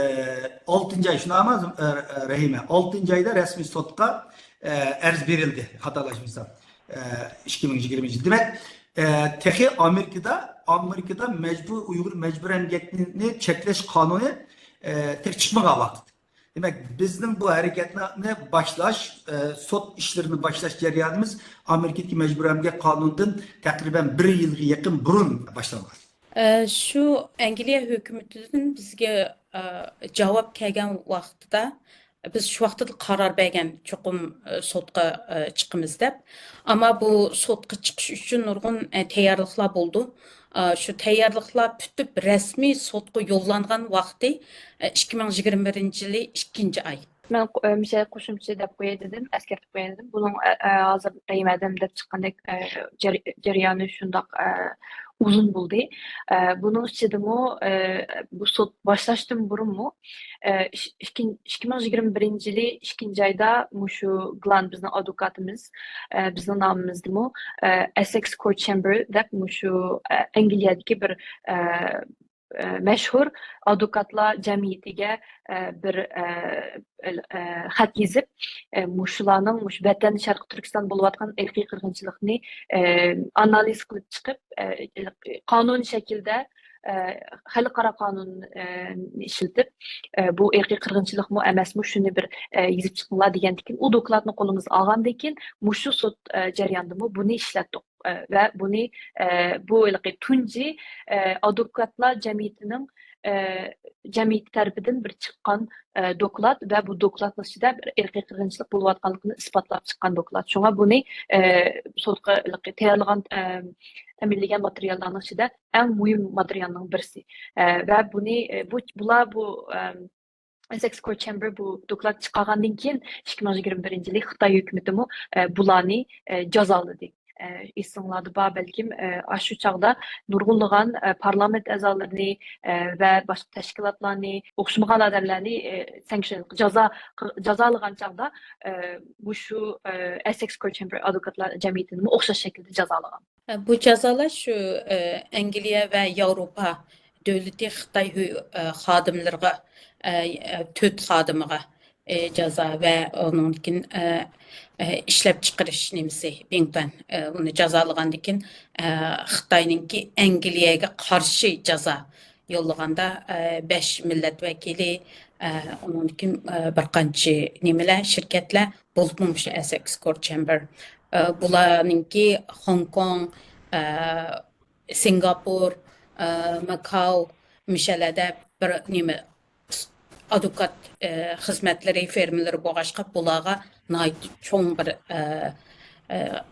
ئالتىنچى ئاي، شۇنداقمۇ، ئە، ئە، رەھىمە؟ ئالتىنچى ئايدا رەسمىي سوتقا، ئە، ئەرز بېرىلدى، خاتالاشمىسام. ئە، ئىككى مىڭ يىگىرمىنچى يىل. دېمەك، ئە، تېخى ئامېرىكىدا، ئامېرىكىدا مەجبۇر، ئۇيغۇر مەجبۇرىي ئەمگەكنى چەكلەش قانۇنى، ئە، تېخى چىقمىغان ۋاقىت. دېمەك، بىزنىڭ بۇ ھەرىكەتنى باشلاش، ئە، سوت ئىشلىرىنى باشلاش جەريانىمىز ئامېرىكىدىكى مەجبۇرىي ئەمگەك قانۇنىدىن تەقرىبەن بىر يىلغا يېقىن بۇرۇن باشلانغان. ئە، شۇ ئەنگلىيە ھۆكۈمىتىدىن بىزگە، ئە، جاۋاب كەلگەن ۋاقتىدا، بىز شۇ ۋاقتىدا قارار بەرگەن، چوقۇم، ئە، سوتقا، ئە، چىقىمىز دەپ. ئەمما بۇ سوتقا چىقىش ئۈچۈن نۇرغۇن، ئە، تەييارلىقلار بولدى. ئە، شۇ تەييارلىقلار پۈتۈپ، رەسمىي سوتقا يوللانغان ۋاقتى، ئە، ئىككى مىڭ يىگىرمە بىرىنچى يىلى ئىككىنچى ئاي. مەن قو-، ئە، مۇشۇ قوشۇمچە دەپ قوياي دېدىم، ئەسكەرتىپ قوياي دېدىم. بۇنىڭ، ئە، ئە، ھازىر رەھىمە ئادەم دەپ چىققاندەك، ئە، جەر-، جەريانى شۇنداق، ئە، ئۇزۇن بولدى. ئە، بۇنىڭ ئىچىدىمۇ، ئە، بۇ سوت باشلاشتىن بۇرۇنمۇ، ئە، ئىش-، ئىككىن-، ئىككى مىڭ يىگىرمە بىرىنچى يىلى ئىككىنچى ئايدا مۇشۇ گلان بىزنىڭ ئادۋوكاتىمىز، ئە، بىزنىڭ نامىمىزدىمۇ، ئە، ئەسسەكس كورت چامبېر دەپ مۇشۇ، ئە، ئەنگلىيەدىكى بىر، ئە، ئە، مەشھۇر ئادۋوكاتلار جەمئىيىتىگە، ئە، بىر، ئە، ئە، خەت يېزىپ، ئە، مۇشۇلارنىڭ مۇشۇ ۋەتەن شەرقىي تۈركىستان بولۇۋاتقان ئىرقىي قىرغىنچىلىقنى، ئە، ئانالىز قىلىپ چىقىپ، ئە، قانۇن شەكلىدە، ئە، خەلقئارا قانۇن، ئە، ئىشلىتىپ، ئە، بۇ ئىرقىي قىرغىنچىلىقمۇ ئەمەسمۇ، شۇنى بىر، ئە، يېزىپ چىقىڭلار دېگەندىكىن، ئۇ دوكلاتنى قولىمىزغا ئالغاندىن كېيىن، مۇشۇ سوت، ئە، جەريانىدىمۇ بۇنى ئىشلەتتۇق. ئە، ۋە بۇنى، ئە، بۇ ھېلىقى تۇنجى، ئە، ئادۋوكاتلار جەمئىيىتىنىڭ، ئە، جەمئىيىتى تەرىپىدىن بىر چىققان، ئە، دوكلات ۋە بۇ دوكلاتنىڭ ئىچىدە بىر ئىرقىي قىرغىنچىلىق بولۇۋاتقانلىقىنى ئىسپاتلاپ چىققان دوكلات. شۇڭا بۇنى، ئە، سوتقا ھېلىقى تەييارلىغان، ئە، تەمىنلىگەن ماتېرىياللارنىڭ ئىچىدە ئەڭ مۇھىم ماتېرىيالنىڭ بىرسى. ئە، ۋە بۇنى، ئە، بۇ، بۇلار بۇ، ئەم، ئەسسەكس كورت چامبېر بۇ دوكلات چىقارغاندىن كېيىن، ئىككى مىڭ يىگىرمە بىرىنچى يىلى خىتاي ھۆكۈمىتىمۇ، ئە، بۇلارنى، ئە، جازالىدى. ئە، ئېسىڭلاردا بار بەلكىم، ئە، ئاشۇ چاغدا نۇرغۇنلىغان، ئە، پارلامېنت ئەزالىرىنى، ئە، ۋە باشقا تەشكىلاتلارنى، ئوخشىمىغان ئادەملەرنى، ئە، سانكشن، جازا، جازالىغان چاغدا، ئە، مۇشۇ، ئە، ئەسسەكس كورت چامبېر ئادۋوكاتلار جەمئىيىتىنىمۇ ئوخشاش شەكىلدە جازالىغان. بۇ جازالاش شۇ، ئە، ئەنگلىيە ۋە ياۋروپا دۆلىتى خىتاي ھۆ-، ئە، خادىملىرىغا، ئە، ئە، تۆت خادىمىغا، ئە، جازا ۋە ئۇنىڭدىن كېيىن، ئە، ئە، ئىشلەپچىقىرىش نېمىسى، بىڭتۈەن، ئە، ئۇنى جازالىغاندىن كېيىن، ئە، خىتاينىڭكى ئەنگلىيەگە قارشى جازا يوللىغاندا، ئە، بەش مىللەت ۋەكىلى، ئە، ئۇنىڭدىن كېيىن، ئە، بىر قانچە نېمىلەر، شىركەتلەر، بولۇپمۇ مۇشۇ ئەسسەكس كورت چامبېر، ئە، بۇلارنىڭكى خوڭكوڭ، ئە، سىنگاپور، ئە، ماكاو، مۇشۇ يەرلەردە بىر نېمە، ئادۋوكات، ئە، خىزمەتلىرى، فىرمىلىرى بولغاچقا، بۇلارغا ناھايىتى چوڭ بىر، ئە، ئە،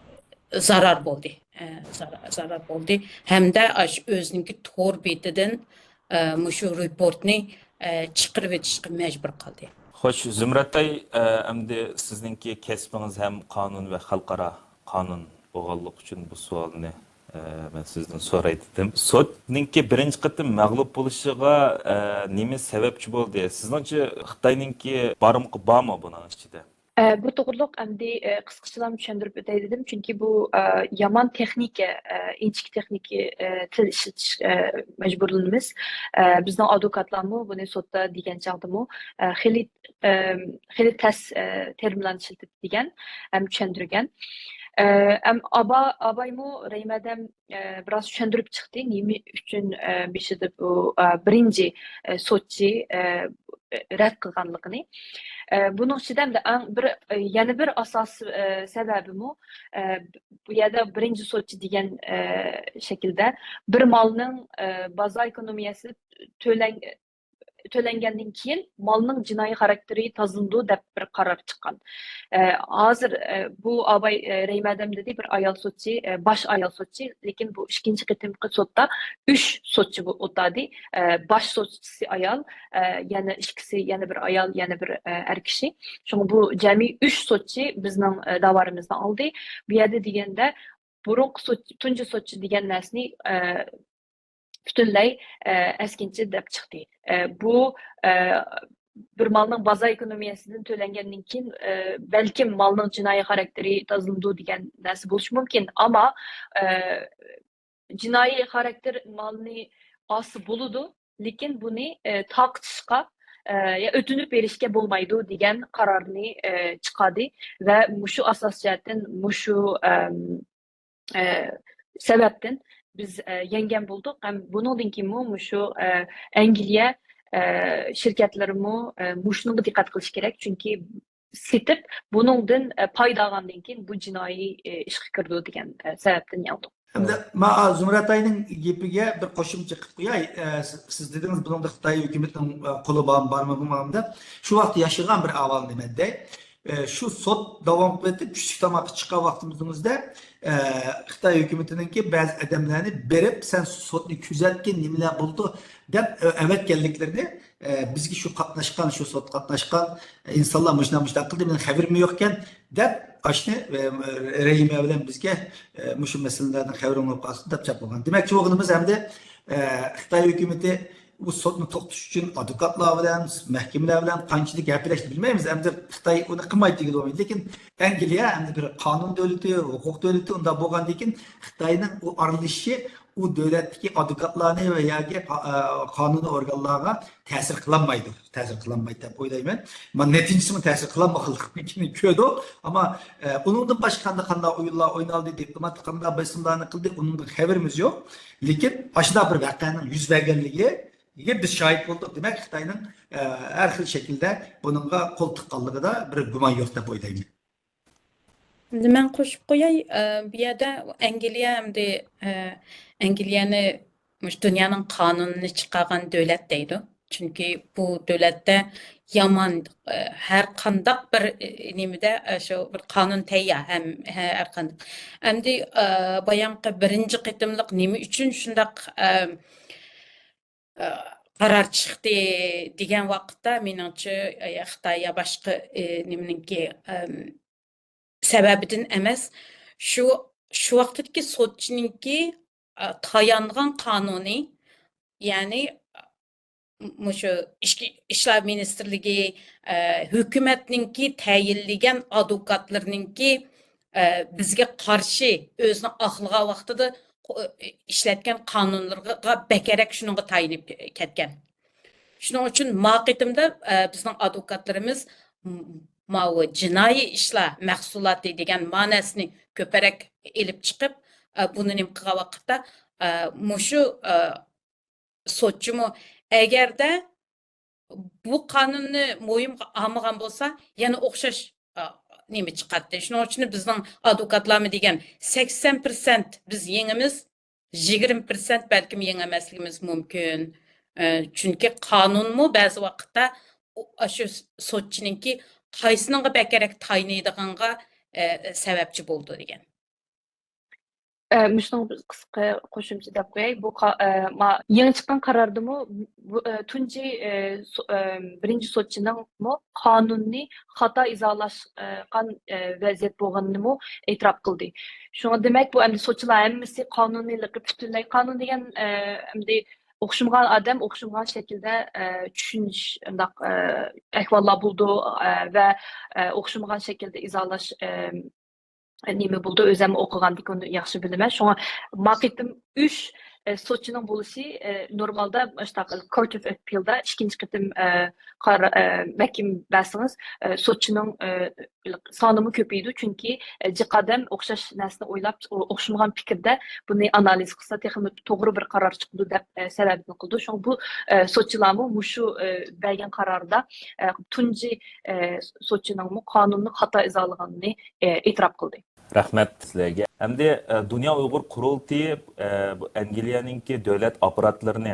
زارار بولدى. ئە، زارار، زارار بولدى. ھەمدە ئاشۇ ئۆزىنىڭكى تور بېتىدىن، ئە، مۇشۇ رېپورتنى، ئە، چىقىرىۋېتىشقا مەجبۇر قىلدى. خوش، زۇمرەتئاي، ئە، ئەمدى سىزنىڭكى كەسپىڭىز ھەم قانۇن ۋە خەلقئارا قانۇن بولغانلىقى ئۈچۈن بۇ سوئالنى، ئە، مەن سىزدىن سوراي دېدىم. سوتنىڭكى بىرىنچى قېتىم مەغلۇپ بولۇشىغا، ئە، نېمە سەۋەبچى بولدى؟ سىزنىڭچە خىتاينىڭكى بارمىقى بارمۇ بۇنىڭ ئىچىدە؟ ئە، بۇ توغرۇلۇق ئەمدى، ئە، قىسقىچىلا چۈشەندۈرۈپ ئۆتەي دېدىم، چۈنكى بۇ، ئە، يامان تېخنىكا، ئە، ئىنچىكە تېخنىكا، ئە، تىل ئىشلىتىش، ئە، مەجبۇرلىنىمىز. ئە، بىزنىڭ ئادۋوكاتلارمۇ بۇنى سوتتا دېگەن چاغدىمۇ، ئە، خېلى، ئە، خېلى تەس، ئە، تېرمىنلارنى ئىشلىتىپ دېگەن ھەم چۈشەندۈرگەن. ئە، ئەم، ئابا-، ئابايمۇ رەھىمە ئادەم ئە، بىراز چۈشەندۈرۈپ چىقتى، نېمە ئۈچۈن، ئە، بېشىدا بۇ، ئە، بىرىنچى، ئە، سوتچى، ئە، رەت قىلغانلىقىنى. ئە، بۇنىڭ ئىچىدە ئەمدى ئەڭ بىر، ئە، يەنە بىر ئاساس، ئە، سەۋەبىمۇ، ئە، بۇ يەردە بىرىنچى سوتچى دېگەن، ئە، شەكىلدە بىر مالنىڭ، ئە، بازار ئېكونومىيەسىدە تۆلەن-، تۆلەنگەندىن كېيىن مالنىڭ جىنايى خاراكتېرى تازىلىنىدۇ دەپ بىر قارار چىققان. ئە، ھازىر، ئە، بۇ ئاباي، ئە، رەھىم ئادەم دېدى، بىر ئايال سوتچى، ئە، باش ئايال سوتچى، لېكىن بۇ ئىككىنچى قېتىمقى سوتتا ئۈچ سوتچى بۇ ئولتۇردى. ئە، باش سوتچىسى ئايال، ئە، يەنە ئىككىسى، يەنە بىر ئايال، يەنە بىر، ئە، ئەر كىشى. شۇڭا بۇ جەمئىي ئۈچ سوتچى بىزنىڭ، ئە، داۋارىمىزنى ئالدى. بۇ يەردە دېگەندە بۇرۇنقى سوتچى، تۇنجى سوتچى دېگەن نەرسىنى، ئە، پۈتۈنلەي، ئە، ئەسكىنچە دەپ چىقتى. ئە، بۇ، ئە، بىر مالنىڭ بازار ئېكونومىيەسىدىن تۆلەنگەندىن كېيىن، ئە، بەلكىم مالنىڭ جىنايى خاراكتېرى تازىلىنىدۇ دېگەن نەرسە بولۇشى مۇمكىن، ئەمما، ئە، جىنايى خاراكتېر مالنى ئالسا بولىدۇ، لېكىن بۇنى، ئە، تارقىتىشقا، ئە، يا ئۆتۈنۈپ بېرىشكە بولمايدۇ دېگەن قارارنى، ئە، چىقاردى ۋە مۇشۇ ئاساس جەھەتتىن مۇشۇ، ئەم، ئە، سەۋەبتىن بىز، ئە، يەڭگەن بولدۇق ھەم بۇنىڭدىن كېيىنمۇ مۇشۇ، ئە، ئەنگلىيە، ئە، شىركەتلىرىمۇ، ئە، مۇشۇنىڭغا دىققەت قىلىش كېرەك، چۈنكى سېتىپ بۇنىڭدىن، ئە، پايدا ئالغاندىن كېيىن بۇ جىنايى، ئە، ئىشقا كىرىدۇ دېگەن، ئە، سەۋەبتىن يەڭدۇق. ئەمدى ما زۇمرەتاينىڭ گېپىگە بىر قوشۇمچە قىلىپ قوياي. ئە، سىز، سىز دېدىڭىز، بۇنىڭدا خىتاي ھۆكۈمىتىنىڭ، ئە، قولى بارمۇ، بارمىغاندا، شۇ ۋاقىت ياشىغان بىر ئەھۋالنى مەن دەي. ئە، شۇ سوت داۋام قىلىۋېتىپ، چۈشلۈك تاماققا چىققان ۋاقتىمىزدا، ئە، خىتاي ھۆكۈمىتىنىڭكى بەزى ئادەملەرنى بېرىپ، سەن سوتنى كۆزەتكىن، نېمىلەر بولىدۇ دەپ، ئە، ئەۋەتكەنلىكلىرىنى، ئە، بىزگە شۇ قاتناشقان، شۇ سوت قاتناشقان، ئە، ئىنسانلار مۇشۇنداق، مۇشۇنداق قىلدى، مېنىڭ خەۋىرىم يوقكەن دەپ، ئاشۇنى، ئە، رەھىمە بىلەن بىزگە، ئە، مۇشۇ مەسىلىلەردىن خەۋىرىڭ بولۇپ قالسۇن دەپ چاپلىغان. دېمەكچى بولغىنىمىز ئەمدى، ئە، خىتاي ھۆكۈمىتى بۇ سوتنى توختىتىش ئۈچۈن ئادۋوكاتلار بىلەن، مەھكىمىلەر بىلەن قانچىلىك گەپلەشتى بىلمەيمىز. ئەمدى خىتاي ئۇنى قىلمايدۇ دېگىلى بولمايدۇ. لېكىن ئەنگلىيە ئەمدى بىر قانۇن دۆلىتى، ھوقۇق دۆلىتى، ئۇنداق بولغاندىن كېيىن خىتاينىڭ ئۇ ئارىلىشىشى ئۇ دۆلەتتىكى ئادۋوكاتلارنى ۋە ياكى قا-، ئە، قانۇنىي ئورگانلارغا تەسىر قىلالمايدۇ. تەسىر قىلالمايدۇ دەپ ئويلايمەن. مانا نەتىجىسىمۇ تەسىر قىلالمىغانلىقىنى كۆردۇق. ئەمما، ئە، ئۇنىڭدىن باشقا قانداق، قانداق ئويۇنلار ئوينالدى، دىپلوماتلىق قانداق بېسىملارنى قىلدى، ئۇنىڭدىن خەۋىرىمىز يوق. لېكىن ئاشۇنداق بىر ۋەقەنىڭ يۈز بەرگەنلىكىگە بىز شاھىت بولدۇق. دېمەك، خىتاينىڭ، ئە، ھەر خىل شەكىلدە بۇنىڭغا قول تىققانلىقىدا بىر گۇمان يوق دەپ ئويلايمەن. ئەمدى مەن قوشۇپ قوياي، ئە، بۇ يەردە ئەنگلىيە ئەمدى، ئە، ئەنگلىيەنى مۇشۇ دۇنيانىڭ قانۇنىنى چىقارغان دۆلەت دەيدۇ. چۈنكى بۇ دۆلەتتە يامان، ئە، ھەر قانداق بىر، ئە، نېمىدە، ئە، شۇ بىر قانۇن تەييار، ھەم، ھە-، ھەر قانداق. ئەمدى، ئە، بايانقى بىرىنچى قېتىملىق نېمە ئۈچۈن شۇنداق، ئە، ئە، قارار چىقتى دېگەن ۋاقىتتا، مېنىڭچە، ئە، خىتاي يا باشقا، ئە، نېمىنىڭكى، ئەم، سەۋەبىدىن ئەمەس، شۇ، شۇ ۋاقىتتىكى سوتچىنىڭكى، ئە، تايانغان قانۇنى، يەنى، مۇشۇ ئىچكى ئىشلار مىنىستىرلىكى، ئە، ھۆكۈمەتنىڭكى تەيىنلىگەن ئادۋوكاتلىرىنىڭكى، ئە، بىزگە قارشى ئۆزىنى ئاقلىغان ۋاقتىدا قو-، ئىشلەتكەن قانۇنلىرىغا بەكرەك شۇنىڭغا تايىنىپ كەتكەن. شۇنىڭ ئۈچۈن ما قېتىمدا، ئە، بىزنىڭ ئادۋوكاتلىرىمىز م-، ماۋۇ جىنايى ئىشلار مەھسۇلاتى دېگەن ماناسىنى كۆپرەك ئېلىپ چىقىپ، ئە، بۇنى نېمە قىلغان ۋاقىتتا، ئە، مۇشۇ، ئە، سوتچىمۇ ئەگەردە بۇ قانۇننى مويۇمغا ئالمىغان بولسا، يەنە ئوخشاش، ئا، نېمە چىقاتتى. شۇنىڭ ئۈچۈن بىزنىڭ ئادۋوكاتلارمۇ دېگەن، سەكسەن پىرسەنت بىز يېڭىمىز، يىگىرمە پىرسەنت بەلكىم يېڭەلمەسلىكىمىز مۇمكىن. ئە، چۈنكى قانۇنمۇ بەزى ۋاقىتتا ئۇ، ئاشۇ سوتچىنىڭكى قايسىنىڭغا بەكرەك تايىنىدىغانغا، ئە، سەۋەبچى بولىدۇ دېگەن. ئە، مۇشۇنىڭ بىر قىسقا قوشۇمچە دەپ قوياي. بۇ قا-، ئە، ما-، يېڭى چىققان قاراردىمۇ بۇ، ئە، تۇنجى، ئە، سو-، ئە، بىرىنچى سوتچىنىڭمۇ قانۇننى خاتا ئىزاھلاشقان، ئە، ۋەزىيەت بولغىنىنىمۇ ئېتىراپ قىلدى. شۇڭا دېمەك، بۇ ئەمدى سوتچىلار ھەممىسى قانۇننى لىقىپ، پۈتۈنلەي قانۇن دېگەن، ئە، ئەمدى ئوخشىمىغان ئادەم ئوخشىمىغان شەكىلدە، ئە، چۈشىنىش، ئۇنداق، ئە، ئەھۋاللار بولىدۇ، ئە، ۋە، ئە، ئوخشىمىغان شەكىلدە ئىزاھلاش، ئە، نېمە بولدى، ئۆزۈم ئوقۇغاندىكىن ئۇنى ياخشى بىلىمەن. شۇڭا ما قېتىم ئۈچ، ئە، سوتچىنىڭ بولۇشى، ئە، نورمالدا مۇشۇنداق Court of Appealدا ئىككىنچى قېتىم، ئە، قار-، ئە، مەھكىمە بەرسىڭىز، ئە، سوتچىنىڭ، ئە، سانىمۇ كۆپىيىدۇ. چۈنكى، ئە، جىق ئادەم ئوخشاش نەرسىنى ئويلاپ، ئو-، ئوخشىمىغان پىكىردە بۇنى ئانالىز قىلسا، تېخىمۇ توغرا بىر قارار چىقىدۇ دەپ، ئە، سەۋەبىنى قىلىدۇ. شۇڭا بۇ، ئە، سوتچىلارمۇ مۇشۇ، ئە، بەرگەن قاراردا، ئە، تۇنجى، ئە، سوتچىنىڭمۇ قانۇننى خاتا ئىزاھلىغىنىنى، ئە، ئېتىراپ قىلدى. رەھمەت سىلەرگە. ئەمدى، ئە، دۇنيا ئۇيغۇر قۇرۇلتىيى، ئە، بۇ ئەنگلىيەنىڭكى دۆلەت ئاپپاراتلىرىنى،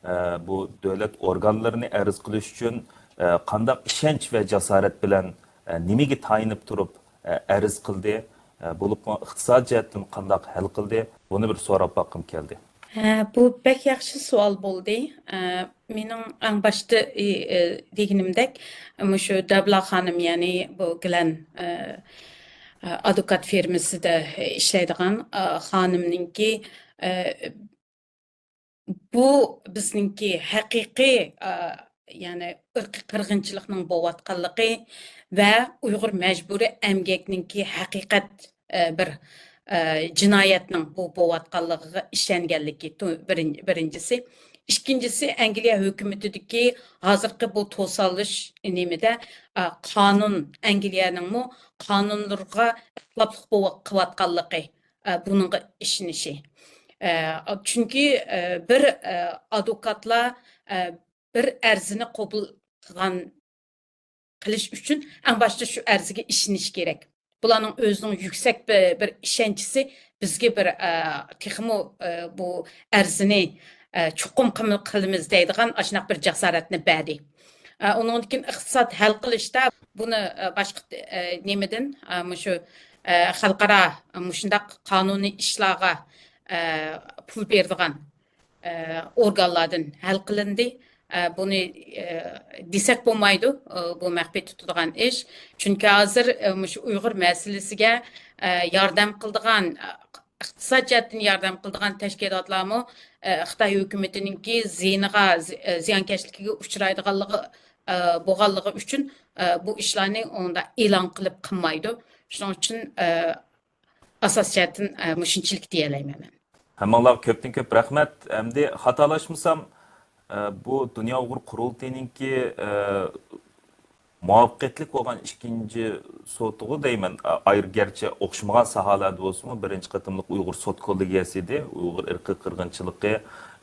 ئە، بۇ دۆلەت ئورگانلىرىنى ئەرز قىلىش ئۈچۈن، ئە، قانداق ئىشەنچ ۋە جاسارەت بىلەن، ئە، نېمىگە تايىنىپ تۇرۇپ، ئە، ئەرز قىلدى؟ ئە، بولۇپمۇ ئىقتىساد جەھەتتىن قانداق ھەل قىلدى؟ بۇنى بىر سوراپ باققۇم كەلدى. ھە، بۇ بەك ياخشى سوئال بولدى. ئە، مېنىڭ ئەڭ باشتا، ئى، ئى، دېگىنىمدەك، مۇشۇ دەبلا خانىم، يەنى بۇ گلەن، ئە، ئە، ئادۋوكات فىرمىسىدا ئىشلەيدىغان، ئە، خانىمنىڭكى، ئە، بۇ بىزنىڭكى ھەقىقىي، ئە، يەنى ئىرقىي قىرغىنچىلىقنىڭ بولۇۋاتقانلىقى ۋە ئۇيغۇر مەجبۇرىي ئەمگەكنىڭكى ھەقىقەت، ئە، بىر، ئە، جىنايەتنىڭ بۇ بولۇۋاتقانلىقىغا ئىشەنگەنلىكى، تو-، بىرىن-، بىرىنچىسى. ئىككىنچىسى، ئەنگلىيە ھۆكۈمىتىدىكى ھازىرقى بۇ توسالىش نېمىدە، ئە، قانۇن، ئەنگلىيەنىڭمۇ قانۇنلىرىغا خىلاپلىق بولۇۋات-، قىلىۋاتقانلىقى، ئە، بۇنىڭغا ئىشىنىشى. ئە، چۈنكى، ئە، بىر، ئە، ئادۋوكاتلار، ئە، بىر ئەرزنى قوبۇل قىلغان، قىلىش ئۈچۈن ئەڭ باشتا شۇ ئەرزگە ئىشىنىش كېرەك. بۇلارنىڭ ئۆزىنىڭ يۈكسەك بىر، بىر ئىشەنچىسى بىزگە بىر، ئە، تېخىمۇ، ئە، بۇ ئەرزنى، ئە، چوقۇم قىم-، قىلىمىز دەيدىغان ئاشۇنداق بىر جاسارەتنى بەردى. ئە، ئۇنىڭدىن كېيىن ئىقتىساد ھەل قىلىشتا بۇنى، ئە، باشقا، ئە، نېمىدىن، ئە، مۇشۇ، ئە، خەلقئارا مۇشۇنداق قانۇنىي ئىشلارغا، ئە، پۇل بېرىدىغان، ئە، ئورگانلاردىن ھەل قىلىندى. ئە، بۇنى، ئە، دېسەك بولمايدۇ، ئە، بۇ مەخپىي تۇتىدىغان ئىش. چۈنكى ھازىر، ئە، مۇشۇ ئۇيغۇر مەسىلىسىگە، ئە، ياردەم قىلىدىغان، ئە، ئىقتىساد جەھەتتىن ياردەم قىلىدىغان تەشكىلاتلارمۇ، ئە، خىتاي ھۆكۈمىتىنىڭكى زىيىنىغا، زى-، ئە، زىيانكەشلىكىگە ئۇچرايدىغانلىقى، ئە، بولغانلىقى ئۈچۈن، ئە، بۇ ئىشلارنى ئۇنداق ئېلان قىلىپ قىلمايدۇ. شۇنىڭ ئۈچۈن، ئە، ئاساس جەھەتتىن، ئە، مۇشۇنچىلىك دېيەلەيمەن مەن. ھەممىڭلارغا كۆپتىن كۆپ رەھمەت. ئەمدى خاتالاشمىسام، ئە، بۇ دۇنيا ئۇيغۇر قۇرۇلتىيىنىڭكى، ئە، مۇۋەپپەقىيەتلىك بولغان ئىككىنچى سوتىغۇ دەيمەن. ئايرى، گەرچە ئوخشىمىغان ساھەلەردە بولسىمۇ، بىرىنچى قېتىملىق ئۇيغۇر سوت كوللېگىيەسى ئىدى. ئۇيغۇر ئىرقىي قىرغىنچىلىقى،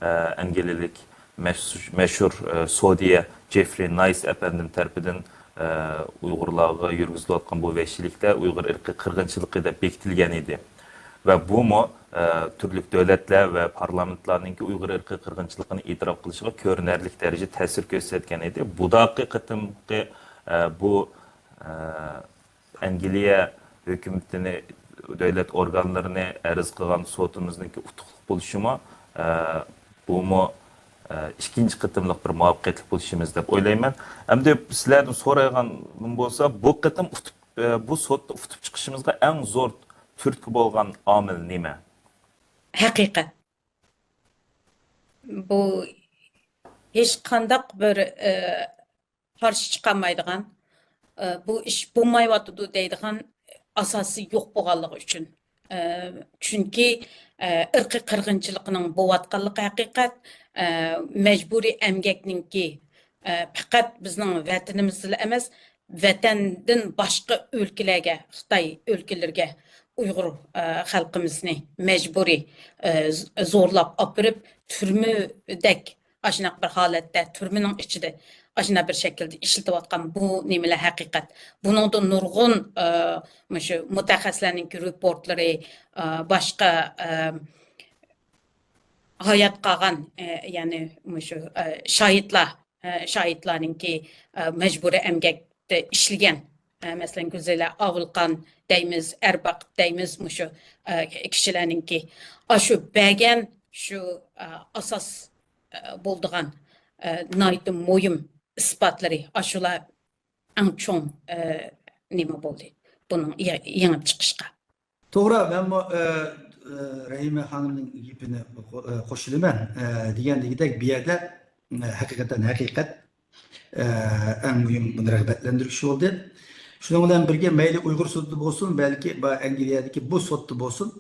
ئە، ئەنگلىيەلىك مەش-، مەشھۇر، ئە، سودىيە جېفرى نايس ئەپەندىم تەرىپىدىن، ئە، ئۇيغۇرلارغا يۈرگۈزۈلۈۋاتقان بۇ ۋەھشىيلىكلەر ئۇيغۇر ئىرقىي قىرغىنچىلىقى دەپ بېكىتىلگەن ئىدى. ۋە بۇمۇ، ئە، تۈرلۈك دۆلەتلەر ۋە پارلامېنتلارنىڭكى ئۇيغۇر ئىرقىي قىرغىنچىلىقىنى ئېتىراپ قىلىشىغا كۆرۈنەرلىك دەرىجىدە تەسىر كۆرسەتكەن ئىدى. بۇداقى قېتىمقى، ئە، بۇ، ئە، ئەنگلىيە ھۆكۈمىتىنى، دۆلەت ئورگانلىرىنى ئەرز قىلغان سوتىمىزنىڭكى ئۇتۇقلۇق بولۇشىمۇ، ئە، بۇمۇ، ئە، ئىككىنچى قېتىملىق بىر مۇۋەپپەقىيەتلىك بولۇشىمىز دەپ ئويلايمەن. ئەمدى سىلەردىن سورايدىغىنىم بولسا، بۇ قېتىم ئۇتۇپ، ئە، بۇ سوتتا ئۇتۇپ چىقىشىمىزغا ئەڭ زور تۈرتكە بولغان ئامىل نېمە؟ ھەقىقەت. بۇ ھېچقانداق بىر، ئە، قارشى چىقالمايدىغان، ئە، بۇ ئىش بولمايۋاتىدۇ دەيدىغان ئاساسى يوق بولغانلىقى ئۈچۈن. ئە، چۈنكى، ئە، ئىرقىي قىرغىنچىلىقنىڭ بولۇۋاتقانلىقى ھەقىقەت، ئە، مەجبۇرىي ئەمگەكنىڭكى، ئە، پەقەت بىزنىڭ ۋەتىنىمىزدىلا ئەمەس، ۋەتەندىن باشقا ئۆلكىلەرگە، خىتاي ئۆلكىلىرىگە ئۇيغۇر، ئە، خەلقىمىزنى مەجبۇرىي، ئە، ز-، زورلاپ ئاپىرىپ، تۈرمىدەك ئاشۇنداق بىر ھالەتتە، تۈرمىنىڭ ئىچىدە ئاشۇنداق بىر شەكىلدە ئىشلىتىۋاتقان بۇ نېمىلەر ھەقىقەت. بۇنىڭدا نۇرغۇن، ئە، مۇشۇ مۇتەخەسسىسلەرنىڭكى رېپورتلىرى، ئە، باشقا، ئە، ھايات قالغان، ئە، يەنى مۇشۇ، ئە، شاھىتلار، ئە، شاھىتلارنىڭكى، ئە، مەجبۇرىي ئەمگەكتە ئىشلىگەن، ئە، مەسىلەن، گۈلزىلە ئاۋۇلقان دەيمىز، ئەرباقىت دەيمىز، مۇشۇ، ئە، كىشىلەرنىڭكى ئاشۇ بەرگەن شۇ، ئە، ئاساس، ئە، بولىدىغان، ئە، ناھايىتى مۇھىم ئىسپاتلىرى، ئاشۇلار ئەڭ چوڭ، ئە، نېمە بولدى بۇنىڭ يە-، يېڭىپ چىقىشقا. توغرا، مەنمۇ، ئە، ئە، رەھىمە خانىمنىڭ گېپىنى قو-، ئە، قوشۇلىمەن. ئە، دېگەندىكىدەك، بۇ يەردە، ئە، ھەقىقەتەن ھەقىقەت، ئە، ئەڭ مۇھىم بۇنى رىغبەتلەندۈرۈش بولدى. شۇنىڭ بىلەن بىرگە، مەيلى ئۇيغۇر سوتىدا بولسۇن، بەلكى با-، ئەنگلىيەدىكى بۇ سوتتا بولسۇن،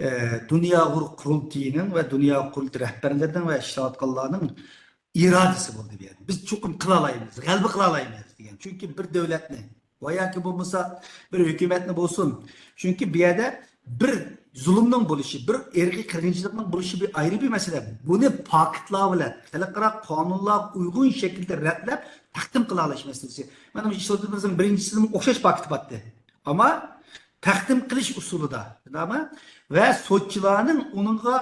ئە، دۇنيا ئۇيغۇر قۇرۇلتىيىنىڭ ۋە دۇنيا ئۇيغۇر قۇرۇلتىيى رەھبەرلىرىنىڭ ۋە ئىشلەۋاتقانلارنىڭ ئىرادىسى بولدى بۇ يەردە. بىز چوقۇم قىلالايمىز، غەلىبە قىلالايمىز دېگەن. چۈنكى بىر دۆلەتنى ۋە ياكى بولمىسا بىر ھۆكۈمەتنى بولسۇن. چۈنكى بۇ يەردە بىر زۇلۇمنىڭ بولۇشى، بىر ئىرقىي قىرغىنچىلىقنىڭ بولۇشى بىر ئايرى بىر مەسىلە. بۇنى پاكىتلار بىلەن، خەلقئارا قانۇنلارغا ئۇيغۇن شەكىلدە رەتلەپ، تەقدىم قىلالاش مەسىلىسى. مانا مۇشۇ سوتىمىزنىڭ بىرىنچىسىدىمۇ ئوخشاش پاكىت بارتتى. ئەمما تەقدىم قىلىش ئۇسۇلىدا، بىلدىڭلارمۇ؟ ۋە سوتچىلارنىڭ ئۇنىڭغا،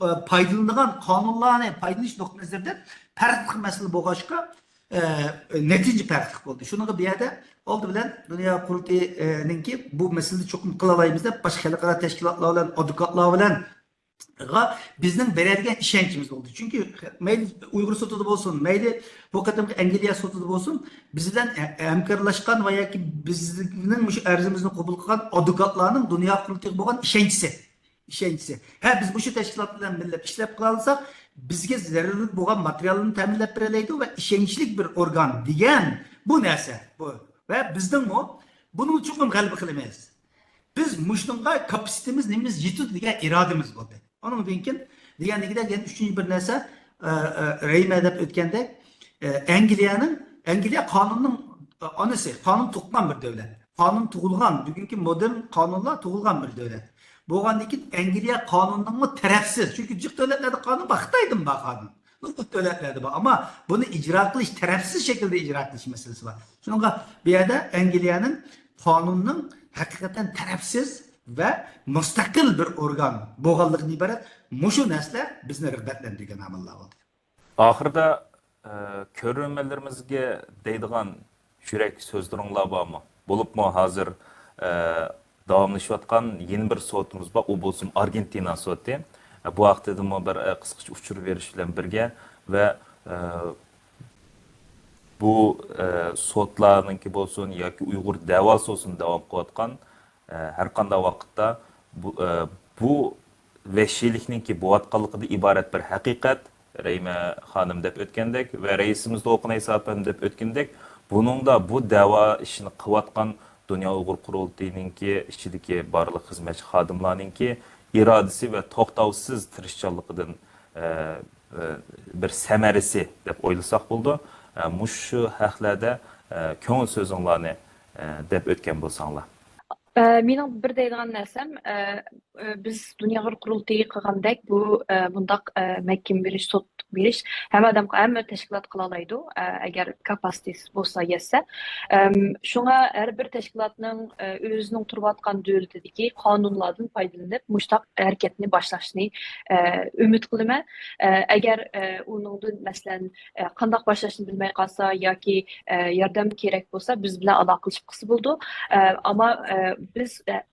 ئە، پايدىلىنىدىغان قانۇنلارنى پايدىلىنىش نۇقتىئى نەزىرىدىن پەرقلىق مەسىلە بولغاچقا، ئە، نەتىجە پەرقلىق بولدى. شۇنىڭغا بۇ يەردە ئالدى بىلەن دۇنيا قۇرۇلتىيىنىڭكى بۇ مەسىلىدە چوقۇم قىلالايمىز دەپ، باشقا خەلقئارا تەشكىلاتلار بىلەن، ئادۋوكاتلار بىلەن بىزنىڭ بېرەلىگەن ئىشەنچىمىز بولدى. چۈنكى مەيلى ئۇيغۇر سوتىدا بولسۇن، مەيلى بۇ قېتىمقى ئەنگلىيە سوتىدا بولسۇن، بىز بىلەن ھە-، ھەمكارلاشقان ۋە ياكى بىزنىڭ مۇشۇ ئەرزىمىزنى قوبۇل قىلغان ئادۋوكاتلارنىڭ دۇنيا قۇرۇلتىيىغا بولغان ئىشەنچىسى. ئىشەنچىسى. ھە، بىز مۇشۇ تەشكىلات بىلەن بىللە ئىشلەپ قىلالىساق، بىزگە زەرۇرلۇق بولغان ماتېرىياللارنى تەمىنلەپ بېرەلەيدۇ ۋە ئىشەنچلىك بىر ئورگان دېگەن بۇ نەرسە. بۇ. ۋە بىزنىڭمۇ بۇنىڭغا چوقۇم غەلىبە قىلىمىز. بىز مۇشۇنىڭغا كاپاسىتېمىز، نېمىمىز يېتىدۇ دېگەن ئىرادىمىز بولدى. ئۇنىڭدىن كېيىن دېگەندىكىدەك يەنە ئۈچىنچى بىر نەرسە، ئە، ئە، رەھىمە دەپ ئۆتكەندەك، ئە، ئەنگلىيەنىڭ، ئەنگلىيە قانۇننىڭ، ئە، ئانىسى، قانۇن تۇغقان بىر دۆلەت. قانۇن تۇغۇلغان، بۈگۈنكى مودېرن قانۇنلار تۇغۇلغان بىر دۆلەت. بولغاندىن كېيىن ئەنگلىيە قانۇنىنىڭمۇ تەرەپسىز، چۈنكى جىق دۆلەتلەردە قانۇن بار، خىتايدىمۇ بار قانۇن. نۇرغۇن دۆلەتلەردە بار، ئەمما بۇنى ئىجرا قىلىش تەرەپسىز شەكىلدە ئىجرا قىلىش مەسىلىسى بار. شۇنىڭغا بۇ يەردە ئەنگلىيەنىڭ قانۇننىڭ ھەقىقەتەن تەرەپسىز ۋە مۇستەقىل بىر ئورگان بولغانلىقىدىن ئىبارەت مۇشۇ نەرسىلەر بىزنى رىغبەتلەندۈرگەن ئامىللار بولدى. ئاخىرىدا، ئە، كۆرۈرمەنلىرىمىزگە دەيدىغان يۈرەك سۆزلىرىڭلار بارمۇ؟ بولۇپمۇ ھازىر، ئە، داۋاملىشىۋاتقان يەنە بىر سوتىمىز بار، ئۇ بولسىمۇ ئارگېنتىنا سوتى. ئە، بۇ ھەقتىدىمۇ بىر، ئە، قىسقىچە ئۇچۇر بېرىش بىلەن بىرگە ۋە، ئە، بۇ، ئە، سوتلارنىڭكى بولسۇن ياكى ئۇيغۇر دەۋاسى بولسۇن داۋام قىلىۋاتقان، ئە، ھەر قانداق ۋاقىتتا بۇ، ئە، بۇ ۋەھشىيلىكنىڭكى بولۇۋاتقانلىقىدىن ئىبارەت بىر ھەقىقەت، رەھىمە خانىم دەپ ئۆتكەندەك ۋە رەئىسىمىز دولقۇن ئەيسا ئاپەندى دەپ ئۆتكىنىدەك، بۇنىڭدا بۇ دەۋا ئىشىنى قىلىۋاتقان دۇنيا ئۇيغۇر قۇرۇلتىيىنىڭكى ئىچىدىكى بارلىق خىزمەتچى خادىملارنىڭكى ئىرادىسى ۋە توختاۋسىز تىرىشچانلىقىدىن، ئە، ئە، بىر سەمەرىسى دەپ ئويلىساق بولىدۇ. ئە، مۇشۇ ھەقلەردە، ئە، كۆڭۈل سۆزۈڭلارنى، ئە، دەپ ئۆتكەن بولساڭلار. ئە، مېنىڭ بىر دەيدىغان نەرسەم، ئە، ئە، بىز دۇنيا ئۇيغۇر قۇرۇلتىيى قىلغاندەك بۇ، ئە، بۇنداق، ئە، مەھكىمە بېرىش، سوت بېرىش ھەممە ئادەم، ھەممە تەشكىلات قىلالايدۇ، ئە، ئەگەر كاپاسىتېسى بولسا، يەتسە. ئەم، شۇڭا ھەر بىر تەشكىلاتنىڭ، ئە، ئۆزىنىڭ تۇرۇۋاتقان دۆلىتىدىكى قانۇنلاردىن پايدىلىنىپ مۇشۇنداق ھەرىكەتنى باشلاشنى، ئە، ئۈمىد قىلىمەن. ئە، ئەگەر، ئە، ئۇنىڭدىن، مەسىلەن، ئە، قانداق باشلاشنى بىلمەي قالسا ياكى، ئە، ياردەم كېرەك بولسا، بىز بىلەن ئالاقىلىشىپ قىلسا بولىدۇ. ئە، ئەمما، ئە، بىز، ئە،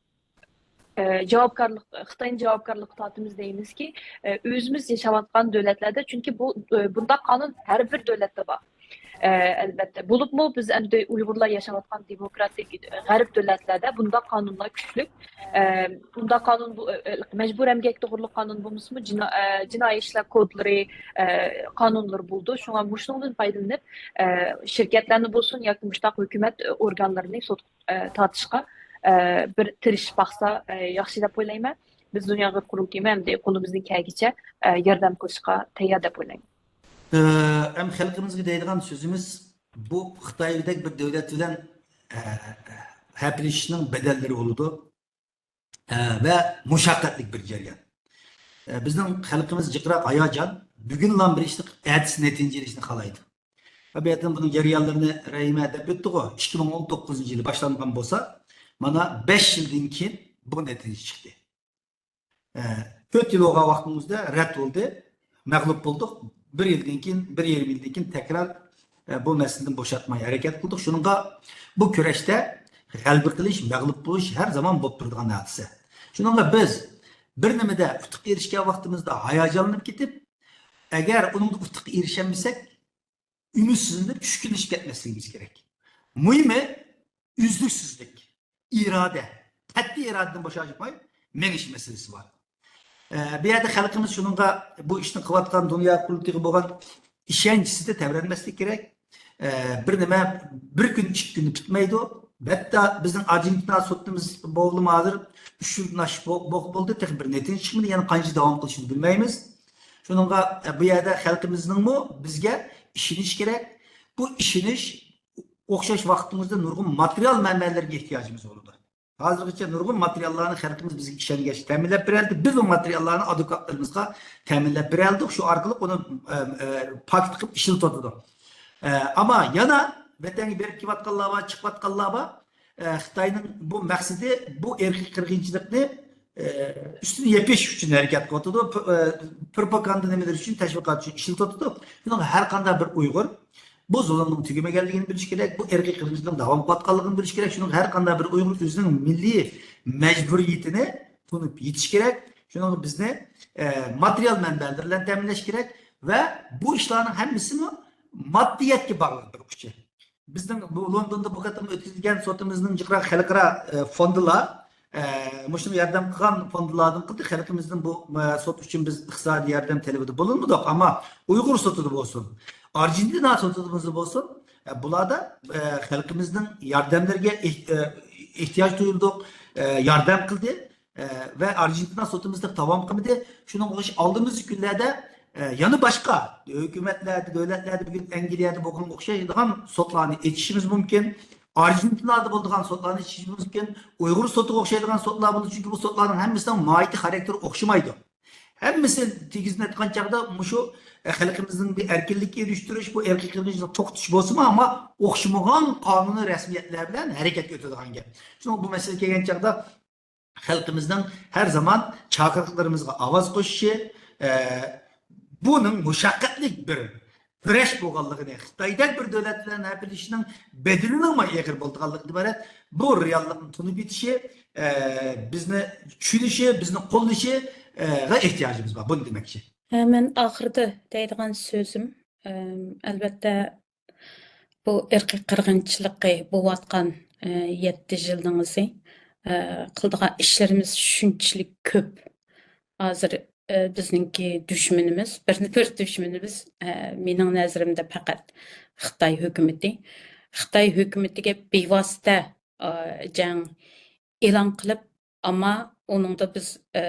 ئە، جاۋابكارلىق، خىتاينى جاۋابكارلىققا تارتىمىز دەيمىزكى، ئە، ئۆزىمىز ياشاۋاتقان دۆلەتلەردە، چۈنكى بۇ، ئە، بۇنداق قانۇن ھەر بىر دۆلەتتە بار. ئە، ئەلۋەتتە. بولۇپمۇ بىز ئەمدى ئۇيغۇرلار ياشاۋاتقان دېموكراتىك غەرب دۆلەتلەردە بۇنداق قانۇنلار كۈچلۈك. ئە، بۇنداق قانۇن بۇ، ئە، ئە، مەجبۇرىي ئەمگەك توغرىلىق قانۇن بولمىسىمۇ، جىنا-، ئە، جىنايى ئىشلار كودلىرى، ئە، قانۇنلىرى بولىدۇ. شۇڭا مۇشۇنىڭدىن پايدىلىنىپ، ئە، شىركەتلەرنى بولسۇن ياكى مۇشۇنداق ھۆكۈمەت ئورگانلىرىنى سوت، ئە، تارتىشقا، ئە، بىر تىرىشىپ باقسا، ئە، ياخشى دەپ ئويلايمەن. بىز دۇنيا ئۇيغۇر قۇرۇلتىيىمۇ ئەمدى قولىمىزدىن كەلگىچە، ئە، ياردەم قىلىشقا تەييار دەپ ئويلايمەن. ئە، ئەم خەلقىمىزگە دەيدىغان سۆزىمىز، بۇ خىتايدەك بىر دۆلەت بىلەن، ئە، ھەپىلىشىشنىڭ بەدەللىرى بولىدۇ. ئە، ۋە مۇشەققەتلىك بىر جەريان. ئە، بىزنىڭ خەلقىمىز جىقراق ھاياجان، بۈگۈنلا بىر ئىشنى قىلىپ، ئەتىسى نەتىجە ئېلىشنى خالايدۇ. تەبىئەتەن بۇنىڭ جەريانلىرىنى رەھىمە دەپ ئۆتتىغۇ، ئىككى مىڭ ئون توققۇزىنچى يىلى باشلانغان بولسا، مانا بەش يىلدىن كېيىن بۇ نەتىجە چىقتى. ئە، تۆت يىل بولغان ۋاقتىمىزدا رەت بولدى، مەغلۇپ بولدۇق. بىر يىلدىن كېيىن، بىر يېرىم يىلدىن كېيىن تەكرار، ئە، بۇ مەسىلىدىن بوشاتماي ھەرىكەت قىلدۇق. شۇنىڭغا بۇ كۈرەشتە غەلىبە قىلىش، مەغلۇپ بولۇش ھەر زامان بولۇپ تۇرىدىغان ھادىسە. شۇنىڭغا بىز بىر نېمىدە ئۇتۇققا ئېرىشكەن ۋاقتىمىزدا ھاياجانلىنىپ كېتىپ، ئەگەر ئۇنىڭدا ئۇتۇققا ئېرىشەلمىسەك، ئۈمىدسىزلىنىپ، چۈشكۈنلىشىپ كەتمەسلىكىمىز كېرەك. مۇھىمى ئۈزلۈكسىزلىك، ئىرادە، قەتئىي ئىرادىدىن بوشاشماي مېڭىش مەسىلىسى بار. ئە، بۇ يەردە خەلقىمىز شۇنىڭغا، بۇ ئىشنى قىلىۋاتقان دۇنيا قۇرۇلتىيىغا بولغان ئىشەنچىسىدە تەۋرەنمەسلىك كېرەك. ئە، بىر نېمە بىر كۈن، ئىككى كۈندە پۈتمەيدۇ. ھەتتا بىزنىڭ ئارژېنتىنا سوتىمىز بولدىمۇ ھازىر ئۈچ يىلدىن ئاشۇپ بو-، بو-، بولدى، تېخى بىر نەتىجە چىقمىدى. يەنە قانچە داۋام قىلىشىنى بىلمەيمىز. شۇنىڭغا، ئە، بۇ يەردە خەلقىمىزنىڭمۇ بىزگە ئىشىنىشى كېرەك. بۇ ئىشىنىش ئوخشاش ۋاقتىمىزدا نۇرغۇن ماتېرىيال مەنبەلىرىگە ئېھتىياجىمىز بولىدۇ. ھازىرغىچە نۇرغۇن ماتېرىياللارنى خەلقىمىز بىزگە ئىشەنگەچ تەمىنلەپ بېرەلىدى. بىز ئۇ ماتېرىياللارنى ئادۋوكاتلىرىمىزغا تەمىنلەپ بېرەلىدۇق. شۇ ئارقىلىق ئۇنى، ئە، ئە، پاكىت قىلىپ ئىشلىتىۋاتىدۇ. ئە، ئەمما يەنە ۋەتەنگە بېرىپ كېلىۋاتقانلار بار، چىقىۋاتقانلار بار. ئە، خىتاينىڭ بۇ مەقسىتى بۇ ئىرقىي قىرغىنچىلىقنى، ئە، ئۈستىنى يېپىش ئۈچۈن ھەرىكەت قىلىۋاتىدۇ. پ-، ئە، پروپاگاندا نېمىلىرى ئۈچۈن، تەشۋىقات ئۈچۈن ئىشلىتىۋاتىدۇ. شۇنىڭغا ھەر قانداق بىر ئۇيغۇر بۇ زۇلۇمنىڭ تۈگىمىگەنلىكىنى بىلىشى كېرەك، بۇ ئىرقىي قىرغىنچىلىقنىڭ داۋام قىلىۋاتقانلىقىنى بىلىشى كېرەك. شۇنىڭغا ھەر قانداق بىر ئۇيغۇر ئۆزىنىڭ مىللىي مەجبۇرىيىتىنى تونۇپ يېتىشى كېرەك. شۇنىڭغا بىزنى، ئە، ماتېرىيال مەنبەلەر بىلەن تەمىنلەش كېرەك ۋە بۇ ئىشلارنىڭ ھەممىسىمۇ ماددىيەتكە باغلىق بىر ئۇچى. بىزنىڭ بۇ لوندوندا بۇ قېتىم ئۆتكۈزۈلگەن سوتىمىزنىڭ جىقراق خەلقئارا، ئە، فوندىلار، ئە، مۇشۇنىڭ ياردەم قىلغان فوندىلاردىن قىلدى. خەلقىمىزدىن بۇ، ئە، سوت ئۈچۈن بىز ئىقتىسادىي ياردەم تەلىپىدە بولۇنمىدۇق. ئەمما ئۇيغۇر سوتىدا بولسۇن، ئارژېنتىنا سوتىدا بولسۇن، ئە، بۇلاردا، ئە، خەلقىمىزنىڭ ياردەملىرىگە ئېھ-، ئە، ئېھتىياج تۇيۇلدۇق، ئە، ياردەم قىلدى. ئە، ۋە ئارژېنتىنا سوتىمىزنى داۋام قىلمىدى. شۇنىڭغا ئوخشاش ئالدىمىزدىكى كۈنلەردە، ئە، يەنە باشقا ھۆكۈمەتلەردە، دۆلەتلەردە بۈگۈن ئەنگلىيەدە بولغانغا ئوخشايدىغان سوتلارنى ئېچىشىمىز مۇمكىن. ئارژېنتىنادا بولىدىغان سوتلارنى ئېچىشىمىز مۇمكىن. ئۇيغۇر سوتىغا ئوخشايدىغان سوتلار بولىدۇ، چۈنكى بۇ سوتلارنىڭ ھەممىسىنىڭ ماھىيىتى، خاراكتېرى ئوخشىمايدۇ. ھەممىسى تېگىزلىنىۋاتقان چاغدا مۇشۇ، ئە، خەلقىمىزنىڭ بىر ئەركىنلىككە ئېرىشتۈرۈش، بۇ ئىرقىي قىرغىنچىلىقنى توختىتىش بولسىمۇ، ئەمما ئوخشىمىغان قانۇنىي رەسمىيەتلەر بىلەن ھەرىكەتكە ئۆتىدىغان گەپ. شۇڭا بۇ مەسىلىگە كەلگەن چاغدا خەلقىمىزنىڭ ھەر زامان چاقىرىقلىرىمىزغا ئاۋاز قوشۇشى، ئە، بۇنىڭ مۇشەققەتلىك بىر كۈرەش بولغانلىقىنى، خىتايدەك بىر دۆلەت بىلەن ھەپىلىشىشنىڭ بەدىلىنىڭمۇ ئېغىر بولىدىغانلىقىدىن ئىبارەت بۇ رېئاللىقنى تونۇپ يېتىشى، ئە، بىزنى چۈشىنىشى، بىزنى قوللىشى، ئە، غا ئېھتىياجىمىز بار. بۇنى دېمەكچى. ئە، مەن ئاخىرىدا دەيدىغان سۆزۈم، ئەم، ئەلۋەتتە، بۇ ئىرقىي قىرغىنچىلىقى بولۇۋاتقان، ئە، يەتتە يىلنىڭ ئىزى، ئە، قىلىدىغان ئىشلىرىمىز شۇنچىلىك كۆپ. ھازىر، ئە، بىزنىڭكى دۈشمىنىمىز، بىرنى بىر دۈشمىنىمىز، ئە، مېنىڭ نەزىرىمدە پەقەت خىتاي ھۆكۈمىتى. خىتاي ھۆكۈمىتىگە بىۋاسىتە، ئە، جەڭ ئېلان قىلىپ، ئەمما ئۇنىڭدا بىز، ئە،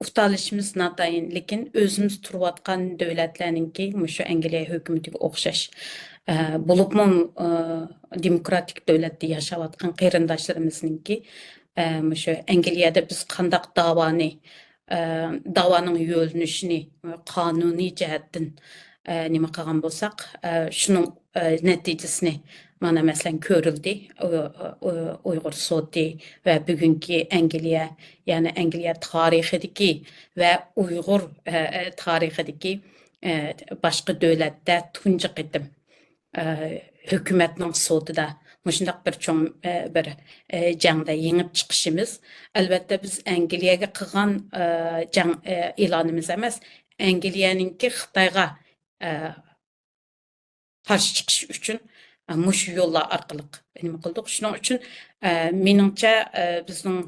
ئۇتالىشىمىز ناتايىن، لېكىن ئۆزىمىز تۇرۇۋاتقان دۆلەتلەرنىڭكى مۇشۇ ئەنگلىيە ھۆكۈمىتىگە ئوخشاش، ئە، بولۇپمۇ، ئە، دېموكراتىك دۆلەتتە ياشاۋاتقان قېرىنداشلىرىمىزنىڭكى، ئە، مۇشۇ ئەنگلىيەدە بىز قانداق داۋانى، ئە، داۋانىڭ يۆنىلىشىنى قانۇنىي جەھەتتىن، ئە، نېمە قىلغان بولساق، ئە، شۇنىڭ، ئە، نەتىجىسىنى مانا مەسىلەن كۆرۈلدى. ئۇ، ئۇ، ئۇيغۇر سوتى ۋە بۈگۈنكى ئەنگلىيە، يەنى ئەنگلىيە تارىخىدىكى ۋە ئۇيغۇر، ئە، ئە، تارىخىدىكى، ئە، باشقا دۆلەتتە تۇنجى قېتىم، ئە، ھۆكۈمەتنىڭ سوتىدا مۇشۇنداق بىر چوڭ، ئە، بىر، ئە، جەڭدە يېڭىپ چىقىشىمىز، ئەلۋەتتە، بىز ئەنگلىيەگە قىلغان، ئە، جەڭ، ئە، ئېلانىمىز ئەمەس، ئەنگلىيەنىڭكى خىتايغا، ئە، قارشى چىقىش ئۈچۈن، ئە، مۇشۇ يوللار ئارقىلىق نېمە قىلدۇق. شۇنىڭ ئۈچۈن، ئە، مېنىڭچە، ئە، بىزنىڭ،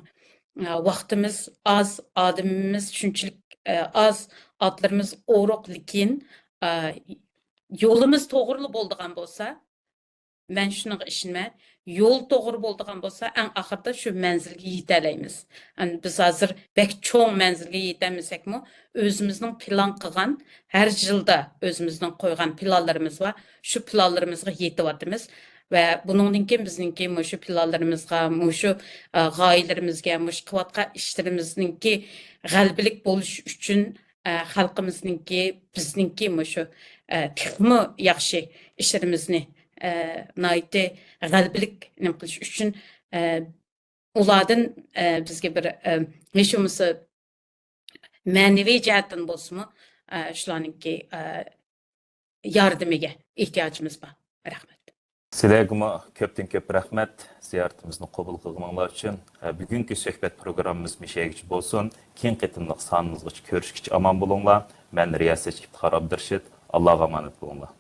ئە، ۋاقتىمىز ئاز، ئادىمىمىز شۇنچىلىك، ئە، ئاز، ئاتلىرىمىز ئورۇق، لېكىن، ئە، يولىمىز توغرىلا بولىدىغان بولسا، مەن شۇنىڭغا ئىشىنىمەن، يول توغرا بولىدىغان بولسا، ئەڭ ئاخىرىدا شۇ مەنزىلگە يېتەلەيمىز. ئەمدى بىز ھازىر بەك چوڭ مەنزىلگە يېتەلمىسەكمۇ، ئۆزىمىزنىڭ پىلان قىلغان، ھەر يىلدا ئۆزىمىزنىڭ قويغان پىلانلىرىمىز بار. شۇ پىلانلىرىمىزغا يېتىۋاتىمىز. ۋە بۇنىڭدىن كېيىن بىزنىڭكى مۇشۇ پىلانلىرىمىزغا، مۇشۇ، ئە، غايىلىرىمىزگە، مۇشۇ قىلىۋاتقان ئىشلىرىمىزنىڭكى غەلىبىلىك بولۇشى ئۈچۈن، ئە، خەلقىمىزنىڭكى، بىزنىڭكى مۇشۇ، ئە، تېخىمۇ ياخشى ئىشلىرىمىزنى، ئە، ناھايىتى غەلىبىلىك نېمە قىلىش ئۈچۈن، ئە، ئۇلاردىن، ئە، بىزگە بىر، ئە، ھېچ بولمىسا مەنىۋى جەھەتتىن بولسىمۇ، ئە، شۇلارنىڭكى، ئە، ياردىمىگە ئېھتىياجىمىز بار. رەھمەت. سىلەرگىمۇ كۆپتىن كۆپ رەھمەت، زىيارىتىمىزنى قوبۇل قىلغىنىڭلار ئۈچۈن. ئە، بۈگۈنكى سۆھبەت پروگراممىمىز مۇشۇ يەرگىچە بولسۇن. كېيىنكى قېتىملىق سانىمىزغىچە كۆرۈشكىچە ئامان بولۇڭلار. مەن رىياسەتچى ئىپتىخار ئابدۇرېشىت. ئاللاغا ئامانەت بولۇڭلار.